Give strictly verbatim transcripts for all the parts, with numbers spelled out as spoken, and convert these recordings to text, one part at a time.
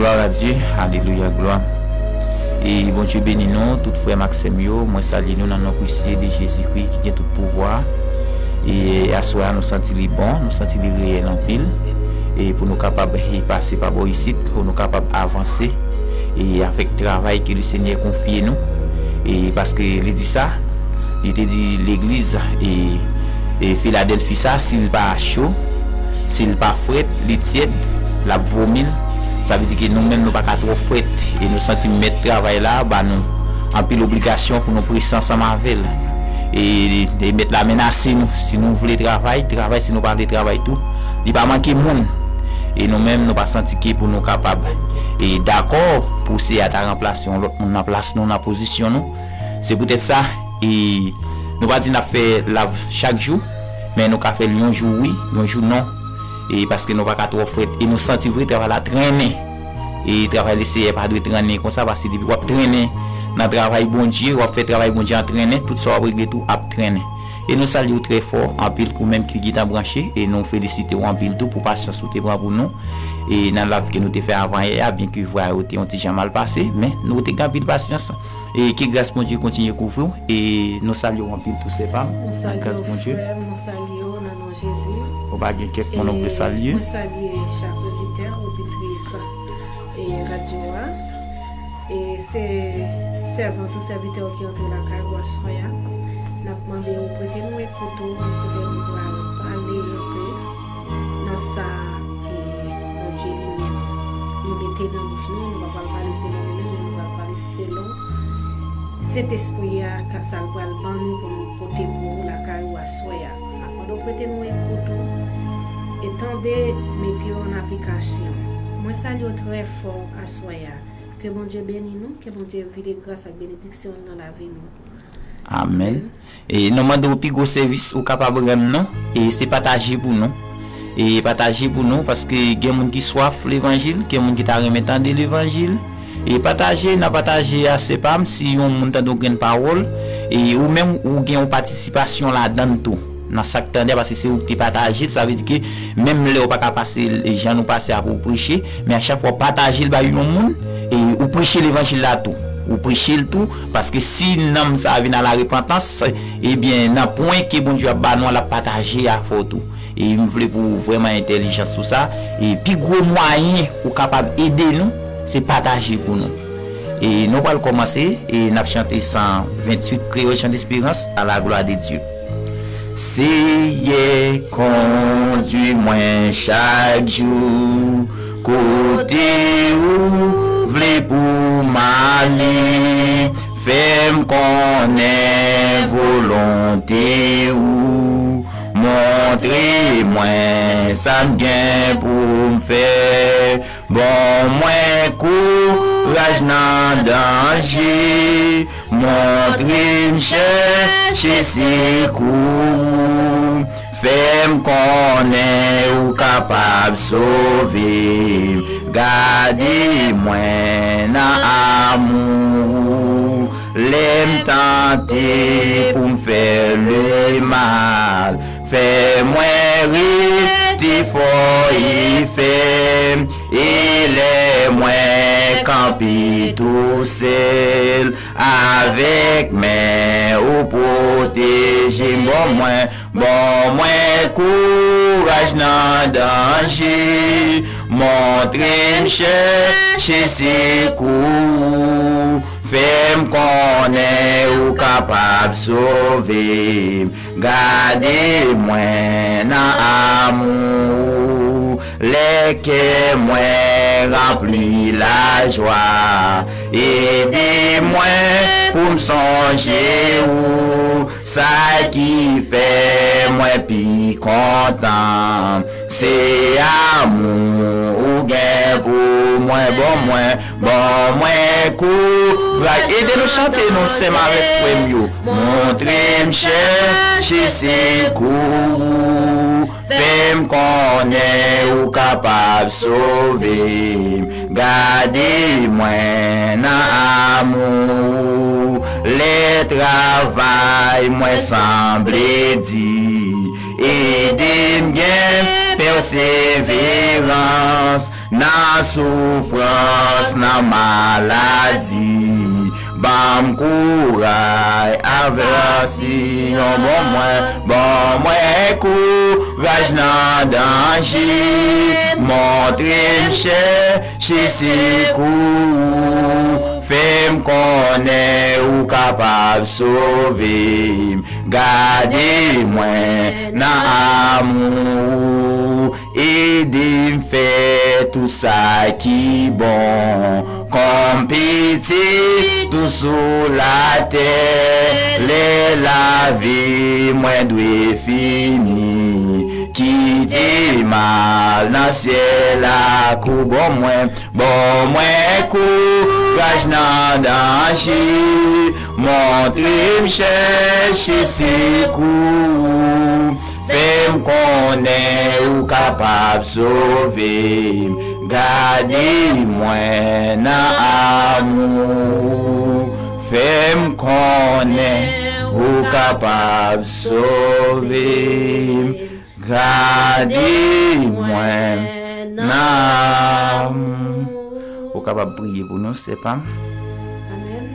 Gloire à Dieu, alelouya, glwa. E Bondye beni nou, tout frè m ak sè m yo, mwen salye nou nan non presye de Jezikri ki gen tout pouvwa. E aswè a nou santi li bon, nou santi li reyèl anpil. E pou nou kapab e pase pa bò isit, pou nou kapab avanse e avèk travay ke Lesenyè konfye nou. E paske li di sa, li te di legliz e, e Filadèlfi sa, si l pa cho, si l pa frèt, li tyèd, l ap vomi l. Sa vle di ke nou menm nou pa ka twò frèt e nou santi mèt travay la ba nou anpil obligasyon pou nou prese ansanm avè l. E, e mèt la menase nou, si nou vle travay, travay, si nou pa vle travay tou, li pa manke moun. E nou menm nou pa santi ke pou nou kapab e dakò pou Seyè a ta ranplase yon lòt moun nan plas nou, nan pozisyon nou. Se poutèt sa, e nou pa di n ap fè live chak jou, men nou ka fè l yon jou wi, yon jou non. E paske nou pa ka twò frèt e nou santi vre travay la trennen. E travay Leseyè pa dwe trennen konsa, paske depi w ap trennen nan travay Bondye, w ap fè travay Bondye an trennen, tout sa w ap regle tou ap trennen. E nou salye w trè fò, anpil kou menm ki gentan branche, e nou felisite w anpil tou pou pasyans ou te pran pou nou. E nan live ke nou te fè avan yè a, byenke vwa yo te yon ti jan mal pase, men nou te gen anpil pasyans. E ke gras Bondye kontinye kouvri w. E nou salye w anpil tou, sè pa m. Nan gras Bondye. Mwen salye w, frè m, mwen salye w nan non Jezi. Ou pa gen kèk moun ou vle salye? Mwen salye chak oditè, oditris e radyo a. E se sèvant ou sèvitè w ki antre lakay ou aswè a. N ap mande w prete nou ekout ou, kote nou pral pale yon pe nan sa e Bondye li menm li mete nan bouch nou. Nou pa pral pale selon nou menm, men nou pral pale selon Sentespri a, ka sa l pral ban nou pou nou pote pou ou lakay ou aswè a. N ap mande w prete nou ekout ou e tande, mete yo an aplikasyon. Mwen salye w trè fò aswè a. Ke Bondye beni nou, ke Bondye vide gras ak benediksyon l nan lavi nou. Amèn. E nou mande w pi gwo sèvis ou kapab rann nou, e se pataje pou nou. E pataje pou nou, paske gen moun ki swaf levanjil, gen moun ki ta renmen tande levanjil. E pataje, nan pataje a, sè pa m, si yon moun tande yon grenn pawòl, e ou menm ou gen yon patisipasyon ladan l tou. Nan sa k tande a, paske se ou ki te pataje l, sa vle di ke menm lè ou pa ka pase l jan nou pase a pou w preche, men a chak fwa w pataje l bay yon moun, e ou preche levanjil la tou. Ou preche l tou, paske si nanm sa a vin a la repantans, ebyen, nan pwen ke Bondye ap ba nou an, l ap pataje avè w tou. E m vle pou w vrèman entèlijan sou sa. E pi gwo mwayen ou kapab ede nou, se pataje pou nou. E nou pral kòmanse, e n ap chante san venntuit, Kreyòl Chan Desperans, à la gloire de Dieu. Seyè, kondui mwen chak jou kote ou vle pou m ale. Fè m konnen volonte ou. Montre mwen sa m gen pou m fè. Ban mwen kouraj nan danje. Montre m chèche sekou ou. Fè m konnen ou kapab sove m. Gade mwen nan amou ou. Lè m tante pou m fè lemal, fè mwen rete fò e fèm. E lè mwen kanpe tousèl, avèk men ou pwoteje m. Ban mwen, ban mwen kouraj nan danje. Montre m chèche sekou ou. Fè m konnen ou kapab sove m. Gade mwen nan amou ou. Lè kè mwen ranpli lajwa, ede mwen pou m sonje ou. Sa ki fè mwen pi kontan, se amou ou gen pou mwen. Ban mwen, ban mwen kouraj. Ede nou chante, nou, sè m avèk frè m yo. Montre m chèche sekou ou. Fè m konnen ou kapab sove m. Gade mwen nan amou ou. Lè travay mwen sanble di, ede m gen pèseverans. Nan soufrans, nan maladi, ban m kouray, avèk siyon bon mwen, ban mwen kouraj nan danje, montre m chèche sekou ou, fè m konnen ou kapab sove m, gade mwen nan amou ou. Ede m fè tout sa ki bon, kòm pitit ou sou latè. Lè lavi mwen dwe fini, kite m al nan syèl ak ou, ban mwen, ban mwen kouraj nan danje, montre m chèche sekou ou. Fè m konnen ou kapab sove m, gade mwen nan amou ou. Fè m konnen ou kapab sove m, gade mwen nan amou. Ou kapab priye pou nou, sè pa m. Amèn.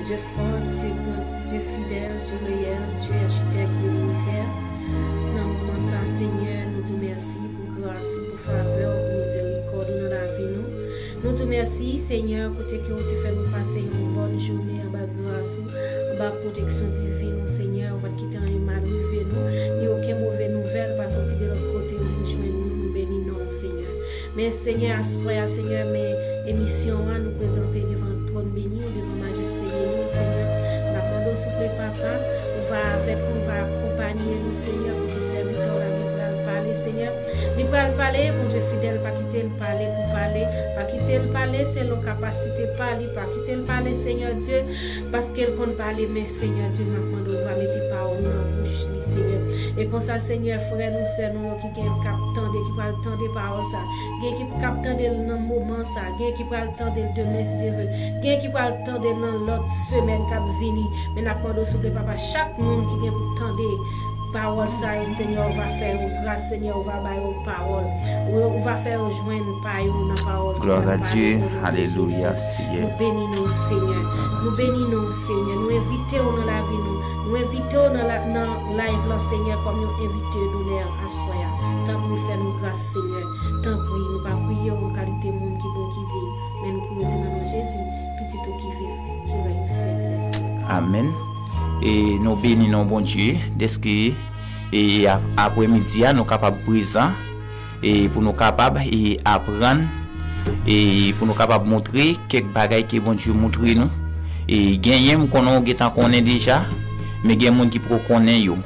Dye fò, Dye gran, Dye fidèl, Dye reyèl, Dye achitèk de linivè, nan moman sa, Senyè, nou di w mèsi pou gras ou, pou favè w, pou mizèrikòd ou nan lavi nou. Nou di w mèsi, Senyè, kote ke ou te fè nou pase yon bòn jounen anba gras ou, anba pwoteksyon divin ou, Senyè, ou pa t kite anyen mal rive nou, ni okenn move nouvèl pa soti de lòt kote ou vin jwenn nou, nou beni non w, Senyè. Men Senyè, aswè a, Senyè, men emisyon an, nou prezante devan twòn beni ou, devan majeste beni ou, Senyè. N ap mande w, souple, Papa, ou va avèk nou, ou va akonpanye nou, Senyè, kote sèvitè w la li pral pale, Senyè. Li pral pale, Bondye fidèl, pa kite l pale pou pale, pa kite l pale selon kapasite pa li, pa kite l pale, Senyè Dye, paske l konn pale, men Senyè Dye, m ap mande w va mete pawòl nan bouch li, Senyè. E konsa, Senyè, frè nou, sè nou yo ki gen k ap tande, ki pral tande pawòl sa, gen ki p ap tande l nan moman sa, gen ki pral tande l demen, si Dye vle, gen ki pral tande l nan lòt semèn k ap vini. Men n ap mande w, souple, Papa, chak moun ki gen pou tande pawòl sa yo, Senyè, ou va fè yo gras, Senyè, ou va ba yo pawòl. Ou, ou va fè yo jwenn pa yo nan pawòl ki pral pale o non de Jezi. Alelouya, Senyè. Nou beni non w, Senyè. Nou beni non w, Senyè. Nou envite w nan lavi nou. Nou envite w nan, la, nan live lan, Senyè, kòm yon envite donè aswè a. Tanpri, fè nou gras, Senyè. Tanpri, nou pa priye w an kalite moun ki bon, ki diy, men nou priye w se nan non Jezi, Pitit ou ki viv, ki rèy o syèk dè syèk. Amèn. E nou beni non Bondye, dèske e a- aprèmidi a, nou kapab prezan, e pou nou kapab e aprann, e pou nou kapab montre kèk bagay ke Bondye montre nou. E genyen, m konnen w gentan konnen deja, men gen moun ki poko konnen yo.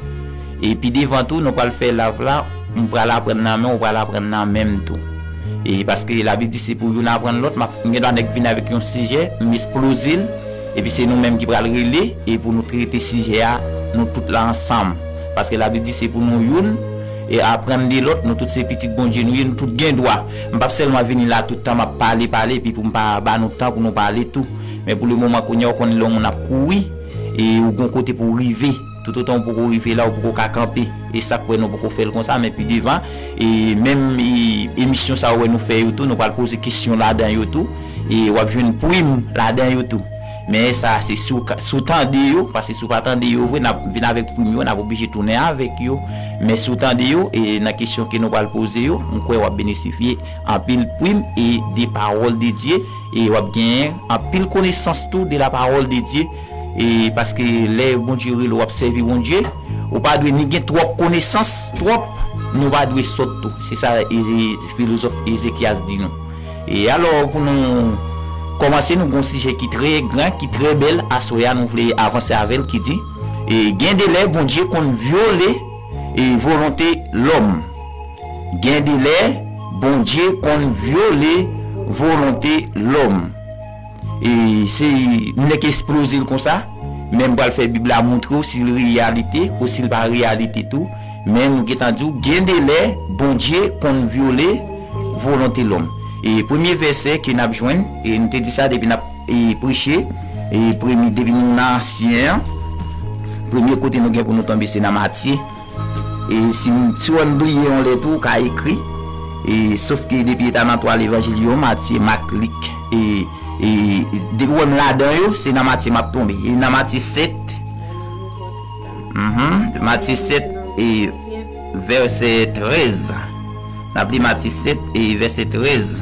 E pi devan tou, nou pral fè live la, m pral aprann nan men w, ou pral aprann nan men m tou. E paske Labib di se pou youn aprann lòt, m ap, m gen dwa nèk vin avèk yon sijè, m esploze l, epi se nou menm ki pral rele, e pou nou trete sijè a, nou tout la ansanm. Paske Labib di se pou nou youn, e aprann de lòt, nou tout se pitit Bondye nou ye, nou tout gen dwa. M p ap sèlman vini la tout tan, m ap pale, pale, epi pou m pa ba nou tan pou nou pale tou. Men pou le moman, kounye a, ou konn lè yon moun ap kouri, e ou gon kote pou w rive. Toutotan ou poko rive la, ou poko ka kanpe. E sa k fè nou poko fè l konsa, men pi devan, e menm e, emisyon sa ou wè nou fè yo tou, nou pral poze kesyon ladan yo tou. E w ap jwenn prim ladan yo tou. Men sa, se si w ka- si w tande yo, paske si w pa tande yo vre, n ap vin avèk prim yo, n ap oblije tounen avèk yo. Men si w tande yo, e nan kesyon ke nou pral poze yo, m kwè w ap benesifye anpil prim e de pawòl de Dye, e w ap genyen anpil konesans tou de la parole de Dieu. E paske lè Bondye rele w ap sèvi Bondye, ou pa dwe ni gen twòp konesans, twòp, nou pa dwe sòt tou. Se sa e, e, filozòf Ezekyas di nou. E alò, pou nou kòmanse, nou gon sijè ki trè gran, ki trè bèl, aswè a nou vle avanse avè l, ki di, e, gen de lè Bondye konn vyole e volonte lòm. Gen de lè, Bondye konn vyole volonte lòm. E se, m nèk esploze l konsa, men m pral fè Bib la montre w si l reyalite ou si l pa reyalite tou. Men nou gentan di w, gen de lè, Bondye konn vyole volonte lòm. E premye vèsè ke n ap jwenn, e nou te di sa depi n ap, e, preche, e premye, depi nou nan ansyen an, premye kote nou gen pou nou tonbe, se nan Matye. E si, si w wè m bliye yon lèt ou, ou ka ekri. E, sof ke depi e ta nan twa levanjil yo, Matye, Mak, Lik, e, e, depi w wè m ladan yo, se nan Matye m ap tonbe. E nan Matye sèt, mhm, Matye sèt, e, vèsè trèz. N ap li Matye sèt, e, vèsè trèz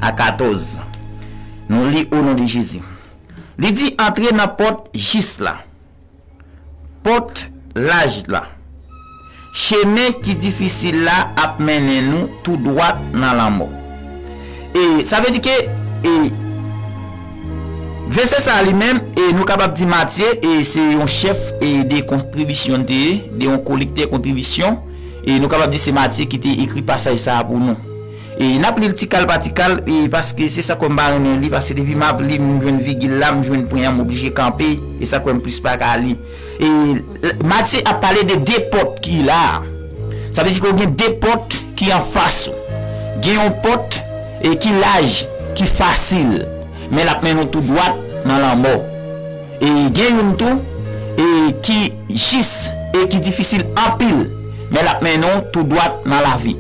a katòz. Nou li o non de Jezi. Li di, antre nan pòt jis la. Pòt laj la. Chemen ki difisil la ap mennen nou tou dwat nan lanmò. E sa vle di ke, e, vèsè sa a li menm, e nou kapab di Matye, e se yon chèf, e de kontribisyon te ye, de yon kolektè kontribisyon, e nou kapab di se Matye ki te ekri pasaj sa a pou nou. E n ap li l ti kal pa ti kal, e paske se sa k fè m pa renmen li, paske depi m ap li, m jwenn vigil la, m jwenn pwen an, m oblije kanpe, e sa k fè m plis pa ka li. E Matye ap pale de de pòt ki la a. Sa vle di ke w gen de pòt ki anfas ou. Gen yon pòt, e ki laj, ki fasil, men l ap mennen w tou dwat nan lanmò. E gen youn tou, e ki jis, e ki difisil anpil, men l ap mennen w tou dwat nan lavi.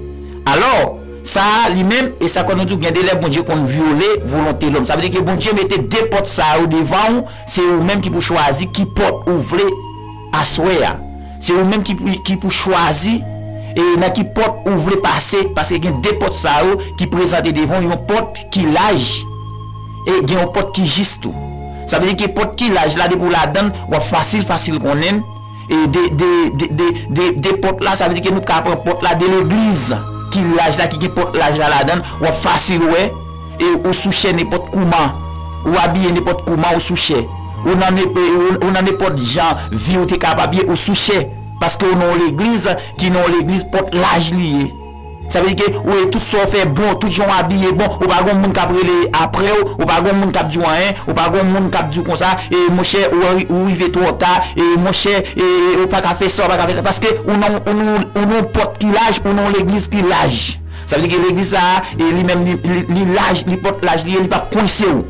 Alò, sa a li menm, e sa k fè nou di w gen de lè Bondye konn vyole volonte lòm. Sa vle di ke Bondye mete de pòt sa yo devan w, se ou menm ki pou chwazi ki pòt ou vle aswè a. Se ou menm ki, ki pou chwazi, e nan ki pòt ou vle pase, paske gen de pòt sa yo ki prezante devan w, yon pòt ki laj, e gen yon pòt ki jis tou. Sa vle di ke pòt ki laj la, depi w ladan l, w ap fasil, fasil konnen l. E de, de, de, de, de, de pòt la, sa vle di ke nou ka pran pòt la de legliz ki laj la, ki gen pòt laj la ladan l, w ap fasil wè, e ou sou chè nenpòt kouman, ou abiye nenpòt kouman, ou sou chè. Ou nan ne-, ou, ou nan nenpòt jan vi ou te kapab ye, ou sou chè. Paske ou nan yon legliz ki nan yon legliz pòt laj li ye. Sa vle di ke ou, e tout sa w fè bon, tout jan w abiye bon, ou pa gon moun k ap rele apre w, ou pa gon moun k ap di w anyen, ou pa gon moun k ap di w konsa, e monchè, ou, ou rive twò ta, e monchè, e ou pa ka fè sa, ou pa ka fè sa, paske ou nan, ou nan, ou nan yon pòt ki laj, ou nan yon legliz ki laj. Sa vle di ke legliz sa a, e li menm, li, li, li laj, li pòt laj li ye, li p ap kwense w.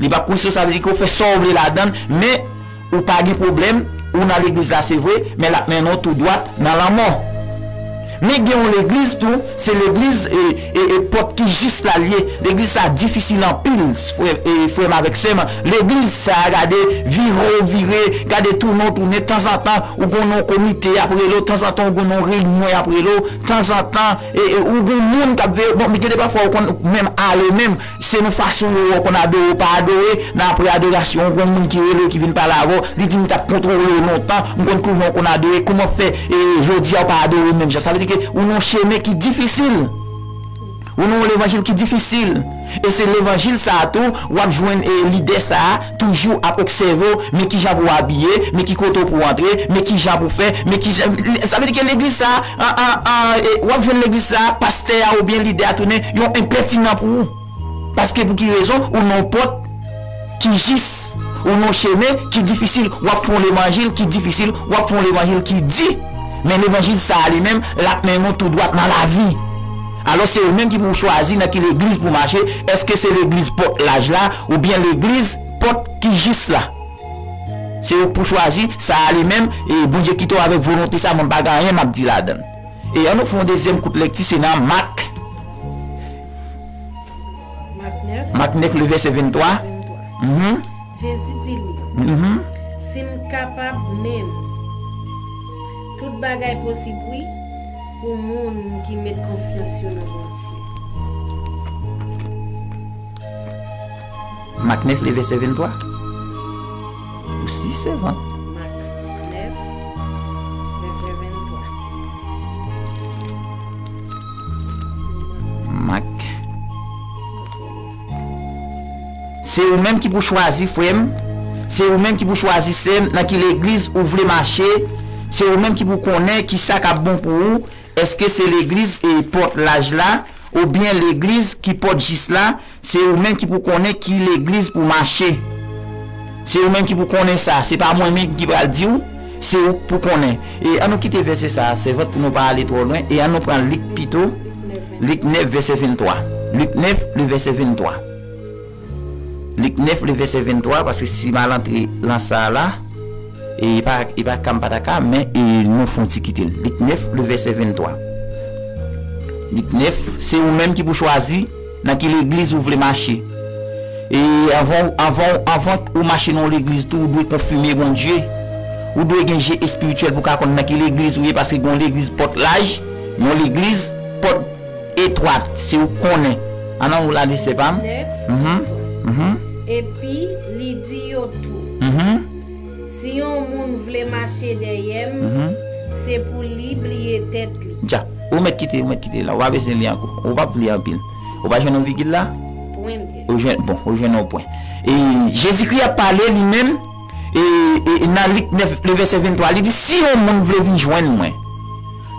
Li p ap kwense w, sa vle di ke w fè sa w vle ladan l, men ou pa gen pwoblèm, ou nan legliz la se vre, men l ap mennen w tou dwat nan lanmò. Men gen yon legliz tou, se legliz, e, e, e pòt ki jis la l ye. Legliz sa difisil anpil, frè, e, frè m avèk sè m. Legliz sa, gade, vire w vire, gade tounen w tounen, tanzantan ou gon nan yon komite y ap rele w, tanzantan ou gon nan yon reyinyon y ap rele w, tanzantan, e, e, ou gon moun k ap veye w. Bon, men gen de pafwa ou konn menm ale menm, se nan fason yo wè w konn adore, ou pa adore, nan apre adorasyon, ou gon moun ki rele w, ki vin pale avè w, li di, "M t ap kontwole w lontan, m konn kouman w konn adore, kouman fè, e, jodi a w pa adore menm jan?" Sa vle di ke ou nan yon chemen ki difisil. Ou nan yon levanjil ki difisil. E se levanjil sa a tou, w ap jwenn, e, lidè sa a toujou ap obsève w, men kijan pou w abiye, men ki kote w pou w antre, men kijan pou w fè, men kijan, sa vle di ke legliz sa a, an, an, an, e, w ap jwenn legliz sa a, pastè a oubyen lidè a tounen yon enpètinan pou ou. Paske pou ki rezon? Ou nan yon pòt ki jis, ou nan yon chemen ki difisil, w ap fè yon levanjil ki difisil, w ap fè yon levanjil ki di. Men levanjil sa a li menm, l ap mennen w tou dwat nan lavi. Alò, se ou menm ki pou chwazi nan ki legliz pou mache, èske se legliz pòt laj la, oubyen legliz pòt ki jis la. Se ou pou chwazi, sa a li menm, e Bondye kite w avèk volonte sa, mwen pa gen anyen m ap di ladan l. E ann nou fè yon dezyèm kout lekti, se nan Mak. Mak nèf. Mak nèf, le vèsè venntwa. Venntwa. Mhm. Jezi di li, mhm, "Si m kapab menm, tout bagay posib wi pou moun ki met konfyans yo nan Bondye." Mak nèf, le vèsè venntwa. Ou si sèvant. Mak nèf, vèsè venntwa. Mak. Se ou menm ki pou chwazi, frè m. Se ou menm ki pou chwazi, sè m, nan ki legliz ou vle mache. Se ou menm ki pou konnen ki sa k ap bon pou ou. Èske se legliz e pòt laj la, oubyen legliz ki pòt jis la? Se ou menm ki pou konnen ki legliz pou mache. Se ou menm ki pou konnen sa. Se pa mwen menm ki pral di w, se ou k pou konnen. E ann nou kite vèsè sa a, sèvant, pou nou pa ale twò lwen, e ann nou pran Lik pito. Lik nèf, vèsè venntwa. Lik nèf, le vèsè venntwa. Lik nèf, le vèsè venntwa, paske si m al antre lan sa a la, e pa, e pa ka m pa ta ka, men, e nou fè yon ti kite l. Lik nèf, le vèsè venntwa. Lit nèf, se ou menm ki pou chwazi nan ki legliz ou vle mache. E anvan, anvan, anvan ou mache nan yon legliz tou, ou dwe konfime Bondye. Ou dwe gen je espirityèl pou ka konn nan ki legliz ou ye, paske gen yon legliz pòt laj, yon legliz pòt etwat, se ou konnen. An nan ou la, de sè pa m. Nèf. Mhm, mhm, Epi li di yo tou, mhm. Si yon moun vle mache dèyè m, mhm, se pou li bliye tèt li. Dja, ou mèt kite, ou mèt kite la, ou pa bezwen li ankò. Ou p ap li anpil. Ou pa jwenn yon vigil la? Pwen li. Ou jwenn, bon, ou jwenn yon pwen. E Jezikri ap pale li menm, e, e, e nan Lik nèf, le vèsè venntwa, li di, si yon moun vle vin jwenn mwen,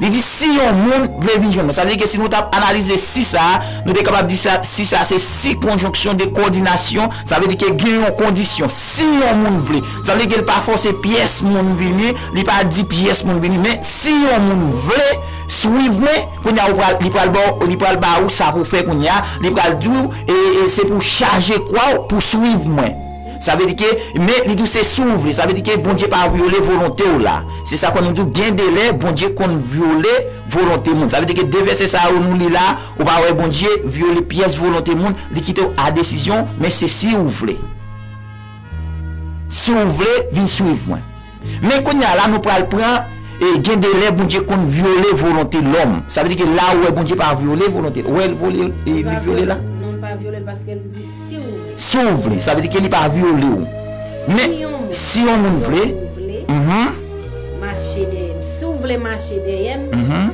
li di, si yon moun vle vin jwenn mwen. Sa vle di ke si nou t ap analize si sa a, nou te kapab di sa, si sa a se si konjonksyon de kowòdinasyon, sa vle di ke gen yon kondisyon. Si yon moun vle, sa vle di ke l pa fòse pyès moun vini, li pa di pyès moun vini, men si yon moun vle swiv mwen, kounye a ou pral, li pral ba w, li pral ba ou sa pou fè kounye a, li pral di w, e, e, se pou chaje kwa w pou swiv mwen. Sa vle di ke, men li di w se si w vle. Sa vle di ke Bondye pa vyole volonte w la. Se sa konn di w, gen de lè Bondye konn vyole volonte moun. Sa vle di ke de vèsè sa yo nou li la, ou pa wè Bondye vyole pyès volonte moun, li kite w a desizyon, men se si w vle. Si w vle, vin swiv mwen. Men kounye a la, nou pral pran, e gen de lè Bondye konn vyole volonte lòm. Sa vle di ke la ou wè Bondye pa vyole volonte l. Ou wè l vyole, e, li vyole la? Non, li pa vyole l paske l di si w vle. Si w vle, sa vle di ke li pa vyole w. Men, si yon moun vle, mhm, mache dèyè m. Si w vle mache dèyè m, mhm,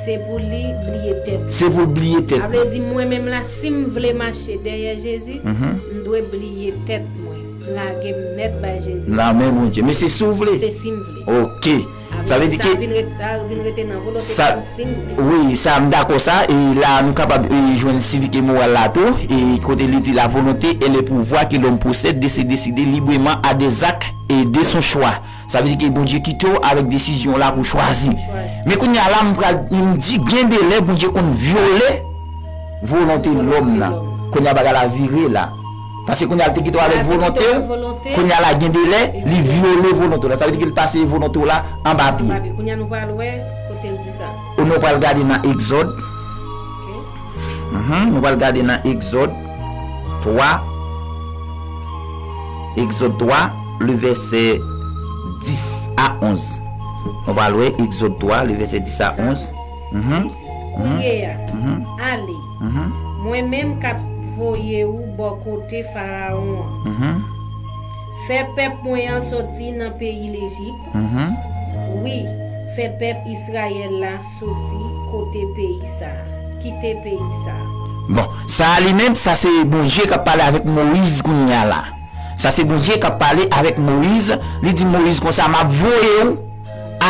se pou li bliye tèt li. Se pou l bliye tèt li. Sa vle di, mwen menm la, si m vle mache dèyè Jezi, mhm, m dwe bliye tèt mwen. Lage m nèt bay Jezi. Nan men Bondye. Men se si w vle. Se si m vle. Ok. Sa vle di ke sa vin ret-, sa vin rete nan volonte sa, m si m vle. Wi, sa m dakò sa. E la, nou kapab, e, jwenn sivik e moral la tou. E kote li di, la volonté est le pouvoir que l'homme possède de se décider librement à des actes et de son choix. Sa vle di ke Bondye kite w avèk desizyon w la pou chwazi. Chwazi. Men kounye a la, m pral, m di, gen de lè Bondye konn vyole volonte lòm nan. Kounye a bagay la vire la. Paske kounye a l te kite w avèk volonte w, kounye a la gen de lè, li vyole volonte w la. Sa vle di ke l pase volonte w la anba pye. Anba pye. Kounye a nou pral wè kote l di sa. Ou nou pral gade nan Egzòd. Ok. Mhm, nou pral gade nan Egzòd twa. Egzòd twa, le vèsè dis a onz. Nou pral wè Egzòd twa, le vèsè dis a onz. Mhm. Kounye a, mhm, ale. Mhm. Mwen menm k ap voye ou bò kote Farawon an. Mhm. Fè pèp mwen an soti nan peyi Lejip. Mhm. Wi, fè pèp Izrayèl la soti kote peyi sa a. Kite peyi sa a. Bon, sa a li menm, sa se Bondye k ap pale avèk Moyiz kounye a la. Sa se Bondye k ap pale avèk Moyiz. Li di Moyiz konsa, m ap voye w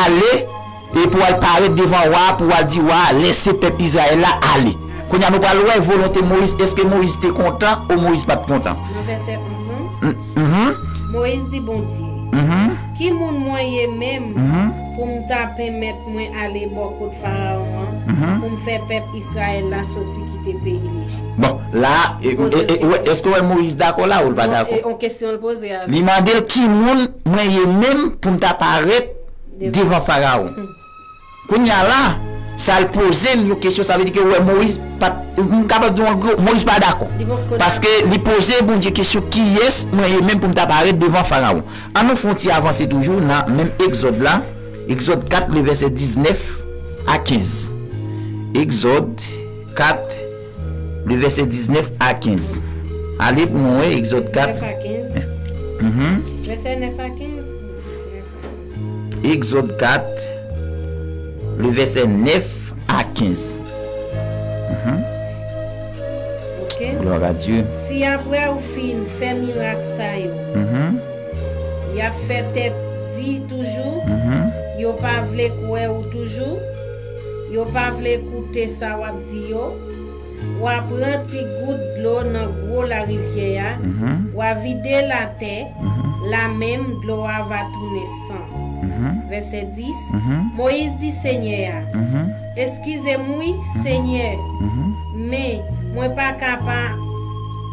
ale, e pou w al parèt devan wa a, pou w al di wa a, lèse pèp Izrayèl la ale. Kounye a nou pral wè volonte Moyiz, èske Moyiz te kontan ou Moyiz pa t kontan? Nan vèsè onz lan, mhm, Moyiz di Bondye, mhm, ki moun mwen ye menm, mhm, pou m ta pèmèt mwen ale bò kot Farawon an, mhm, pou m fè pèp Izrayèl la soti kite peyi Lejip? Bon, la, e, e, e, èske w wè Moyiz dakò la ou l pa dakò? Li poze yon kesyon, l poze avè. Li mande l ki moun mwen ye menm pou m ta parèt devan Farawon. Hmm. Kounye a la, sa l poze l yon kesyon, sa vle di ke, wè, Moyiz pa t, m kapab di w an gwo, Moyiz pa dakò. Li poko dakò. Paske li poze Bondye kesyon, kiyès mwen ye menm pou m ta parèt devan Farawon? An nou fè yon ti avanse toujou nan menm Egzòd la, Egzòd kat, le vèsè diznèf a kenz. Egzòd kat, le vèsè diznèf a kenz. Ale pou nou wè Egzòd kat. Diznèf a kenz. Mhm. Vèsè nèf a kenz. Diznèf a kenz. Egzòd kat, le vèsè nèf a kenz. Mhm. Ok. Gloire à Dieu. Si apre ou fin fè mirak sa yo, mhm, y ap fè tèt di toujou, mhm, yo pa vle kwè ou toujou, yo pa vle koute sa w ap di yo, w a pran ti gout dlo nan gwo larivyè a, mhm, w a vide l atè, mhm, la menm dlo a va tounen san. Mhm. Vèsè dis, mhm, Moyiz di Senyè a, mhm, eskize m wi, mhm, Senyè, mhm, men mwen pa ka pa,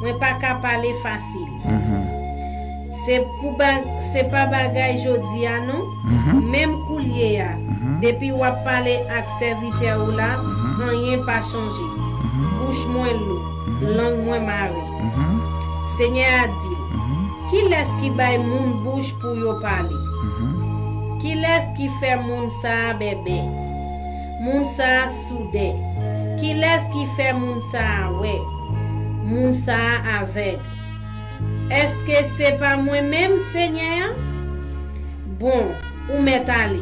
mwen pa ka pale fasil. Mhm. Se pou ba-, se pa bagay jodi a non. Mhm. Menm koulye a, mhm, depi w ap pale ak sèvitè ou la, mhm, anyen pa chanje. Bouch mwen lou, lang mwen mare. Senyè a di l, kilès ki bay moun bouch pou yo pale? Kilès ki fè moun sa a bèbè? Moun sa a soudè? Kilès ki fè moun sa a wè? Moun sa a avèg? Èske se pa mwen menm, Senyè a? Bon, ou mèt ale.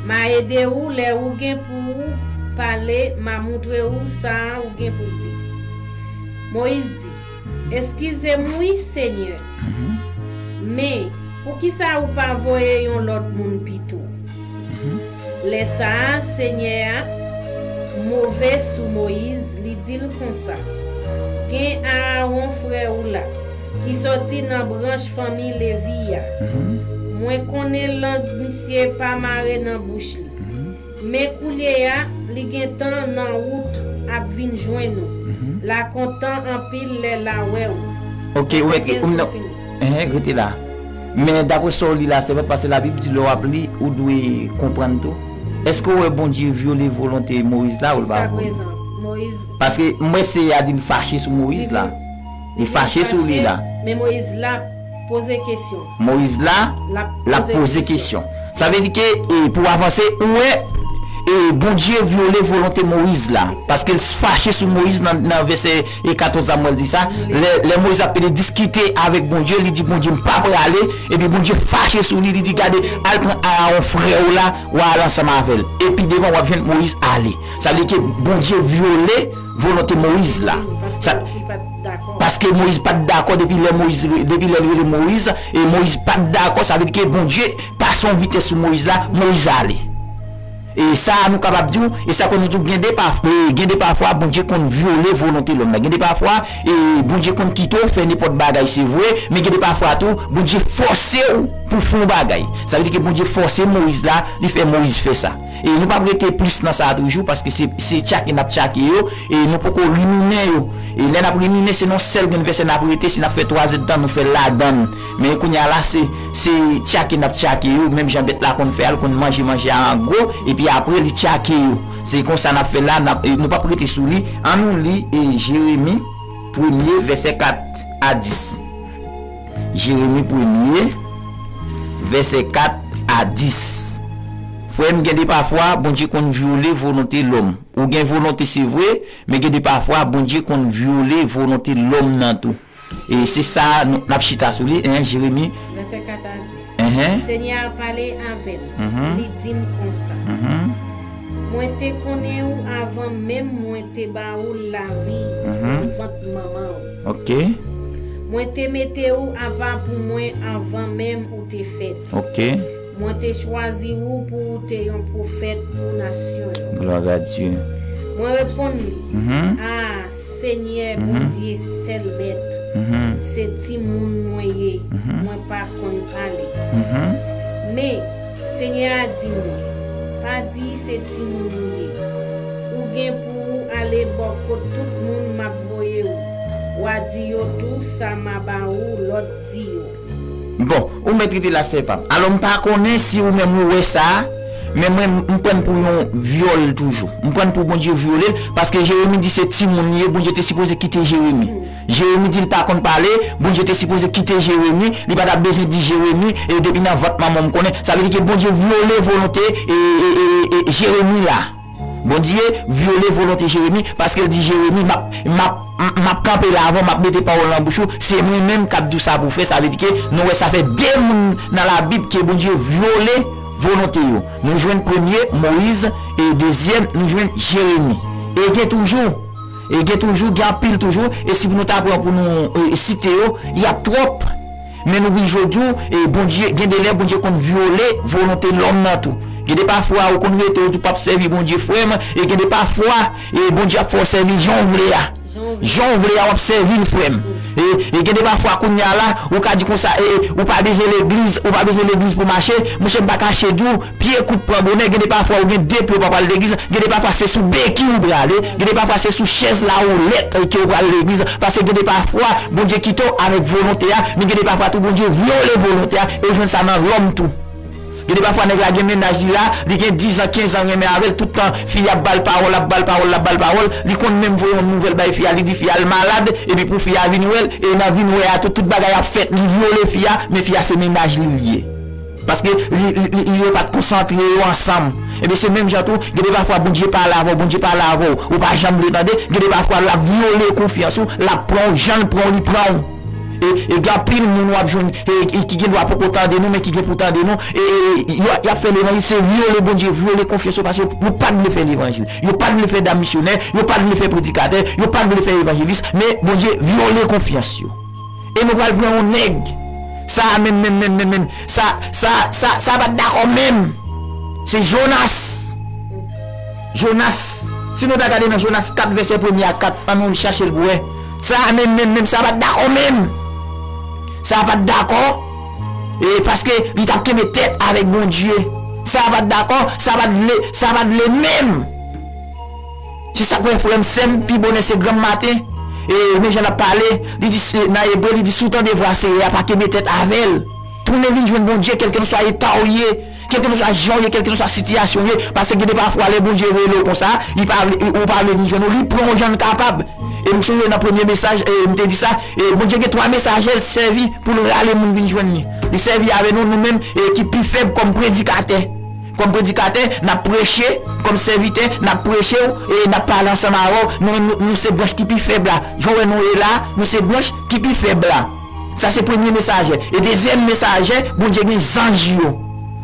M a ede ou lè ou gen pou ou pale, m a moutre ou sa ou gen pou di. Moyiz di, Eskize m wi, Senyè. Men, poukisa ou pa voye yon lòt moun pito? Lè sa a, Senyè a move sou Moyiz, li di l konsa, Gen Aawon frè ou la, ki sòti nan branch fanmi Levi a. Mwen konnen lang misye pa mare nan bouch li. Men koulye a, li gentan nan wout ap vin jwenn ou. L a kontan anpil lè l a wè ou. Ok, ou mèt ou nan. Enhen, rete la. Men dapre sa w li la, se pa paske Labib di lè w ap li, ou dwe konprann tou. Èske w wè Bondye vyole volonte Moyiz la ou l pa vyole? Paske m wè se a di l fache sou Moyiz la. Li fache sou li la. Men Moyiz la poze kesyon. Moyiz la, l ap poze kesyon. Sa vle di ke e, pou avanse, ou wè, e, Bondye vyole volonte Moyiz la. Paske l fache sou Moyiz nan, nan vèsè e, katòz la, mwen di sa. Lè, lè Moyiz ap pede diskite avèk Bondye, li di Bondye, "M pa prale." Epi Bondye fache sou li, li di, "Gade, al pran Aawon frè w la, w a al ansanm avè l." Epi devan, w ap jwenn Moyiz ale. Sa vle di ke Bondye vyole volonte Moyiz la. Sa, paske Moyiz pa t dakò depi lè Moyiz, depi lè l rele Moyiz, e Moyiz pa t dakò, sa vle di ke Bondye pase yon vitès sou Moyiz la, Moyiz ale. E sa a nou kapab di w, e sa ke nou di w gen de pa, e gen de pafwa Bondye konn vyole volonte lòm nan. Gen de pafwa, e Bondye konn kite w fè nenpòt bagay, se vre, men gen de pafwa tou, Bondye fòse w pou w fè yon bagay. Sa vle di ke Bondye fòse Moyiz la, li fè Moyiz fè sa. E nou p ap rete plis nan sa a toujou, paske se, se tchake n ap tchake yo, e nou poko riminen yo. E lè n ap riminen, se nan yon sèl grenn vèsè n ap rete, si n ap fè twa zèdtan, nou fè l ladan l. Men kounye a la, se, se tchake n ap tchake yo, menm jan bèt la konn fè a, l konn manje manje a an gwo, epi apre li tchake yo. Se konsa n ap fè la, n ap, e nou p ap rete sou li. Ann nou li, e Jeremi premye, vèsè kat a dis. Jeremi premye, vèsè kat a dis. Frè m, gen de pafwa, Bondye konn vyole volonte lòm. Ou gen volonte, se vre, men gen de pafwa, Bondye konn vyole volonte lòm nan tou. E se sa, nou, n ap chita sou li, en, Jeremi. Vèsè kat a dis. Enhen. Senyè a pale avè m. Mhm. Li di m konsa. Mhm. Mwen te konnen ou avan menm mwen te ba ou lavi nan vant manman ou. Ok. Mwen te mete ou apa pou mwen avan menm ou te fèt. Ok. Mwen te chwazi ou pou ou te yon pwofèt pou nasyon yo. Gloire à Dieu. Mwen reponn li, Mhm. A, Senyè, Mhm. Bondye sèl mèt, Mhm. se timoun mwen ye, Mhm. mwen pa konn pale. Mhm. Men, Senyè a di mwen, pa di se timoun ou ye. Ou gen pou ou ale bò kot tout moun m ap voye ou. W a di yo tou sa m a ba ou lòd di yo. Bon, ou mèt rete la, sè pa m. Alò, m pa konnen si ou menm ou wè sa, men mwen, m pran l pou yon vyòl toujou. M pran l pou Bondye vyole l, paske Jeremi di se timoun li ye, Bondye te sipoze kite Jeremi. Jeremi di l pa konn pale, Bondye te sipoze kite Jeremi, li pa t ap bezwen di Jeremi, e depi nan vant manman w m konnen. Sa vle di ke Bondye vyole volonte, e, e, e, e, Jeremi la. Bondye vyole volonte Jeremi, paske l di Jeremi, m ap, m ap, m ap kanpe la avan, m ap mete pawòl nan bouch ou, se mwen menm k ap di w sa pou w fè. Sa vle di ke nou wè sa fè de moun nan Labib ke Bondye vyole volonte yo. Nou jwenn premye, Moyiz, e dezyèm, nou jwenn Jeremi. E gen toujou, e gen toujou, gen anpil toujou, e si pou nou ta pran pou nou, e, site yo, y ap twòp. Men nou bliye jodi w, e Bondye, gen de lè Bondye konn vyole volonte lòm nan tou. Gen de pafwa ou konn rete, ou di w p ap sèvi Bondye, frè m, e gen de pafwa, e Bondye ap fè w sèvi l jan w vle a. Jan w vle a, w ap sèvi l, frè m. E, e gen de pafwa kounye a la, ou ka di konsa, e, e, ou pa bezwen legliz, ou pa bezwen legliz pou mache. Monchè, m pa kache di w, pye kout pran bonè, gen de pafwa ou gen de pye ou pa pral legliz, gen de pafwa se sou beki ou prale, gen de pafwa se sou chèz lawolèt, e, ke ou pral legliz, paske gen de pafwa Bondye kite w avèk volonte a, men gen de pafwa tou Bondye vyole volonte a, e ou jwenn sa nan lòm tou. Gen de pafwa nèg la gen mennaj li la, li gen diz an, kenz an renmen avè l, tout tan fi a ap ba l pawòl, ap ba l pawòl, ap ba l pawòl, li konn menm voye yon nouvèl bay fi a, li di fi a l malad, epi pou fi a vin wè l, e nan vin wè a tou, tout bagay ap fèt, li vyole fi a, men fi a se mennaj li l ye. Paske li, li, li, li yo pa t konsantre yo ansanm. Ebyen, se menm jan tou, gen de pafwa Bondye pale avè w, Bondye pale avè w, ou pa janm vle tande, gen de pafwa l ap vyole konfyans ou, l ap pran w, jan l pran w, li pran w. E, e gen anpil moun w ap jwenn, e, e ki gen dwa poko tande nou, men ki gen pou tande nou, e, e, e, yo, y ap fè levanjil, se vyole Bondye, vyole konfyans yo, paske yo pa t vle fè levanjil, yo pa t vle fè dam misyonè, yo pa t vle fè predikatè, yo pa t vle fè evanjelis, men Bondye vyole konfyans yo. E nou pral pran yon nèg. Sa a menm, menm, menm, menm, menm. Sa, sa, sa, sa pa t dakò menm. Se Jonas. Jonas. Si nou ta gade nan Jonas kat, vèsè premye a kat, ann nou chache l pou wè. Sa a menm, menm, menm, sa pa t dakò menm. Sa pa t dakò. E paske li t ap kenbe tèt avèk Bondye. Sa pa t dakò, sa pa t vle, sa pa t vle menm. Se sa k fè frè m, sè m, pi bonè se granm maten. E men jan n ap pale, li di se, nan Ebre, li di, "Si w tande vwa Seyè a, pa kenbe tèt avè l. Tounen vin jwenn Bondye, kèlkenswa eta w ye, kèlkenswa jan w ye, kèlkenswa sitiyasyon w ye." Paske gen de pafwa, lè Bondye rele w konsa, li pa vle, ou pa vle vin jwenn ou, li pran w jan l kapab. E m sonje nan premye mesaj, e m te di sa, e Bondye gen twa mesaje l sèvi pou l rale moun vin jwenn li. Li sèvi avè nou, nou menm, e ki pi fèb kòm predikatè. Kòm predikatè, n ap preche, kòm sèvitè, n ap preche w, e n ap pale ansanm avè w. Nou menm, nou, nou se branch ki pi fèb la. Jan w wè nou ye la, nou se branch ki pi fèb la. Sa se premye mesaje. E dezyèm mesaje, Bondye gen zanj yo.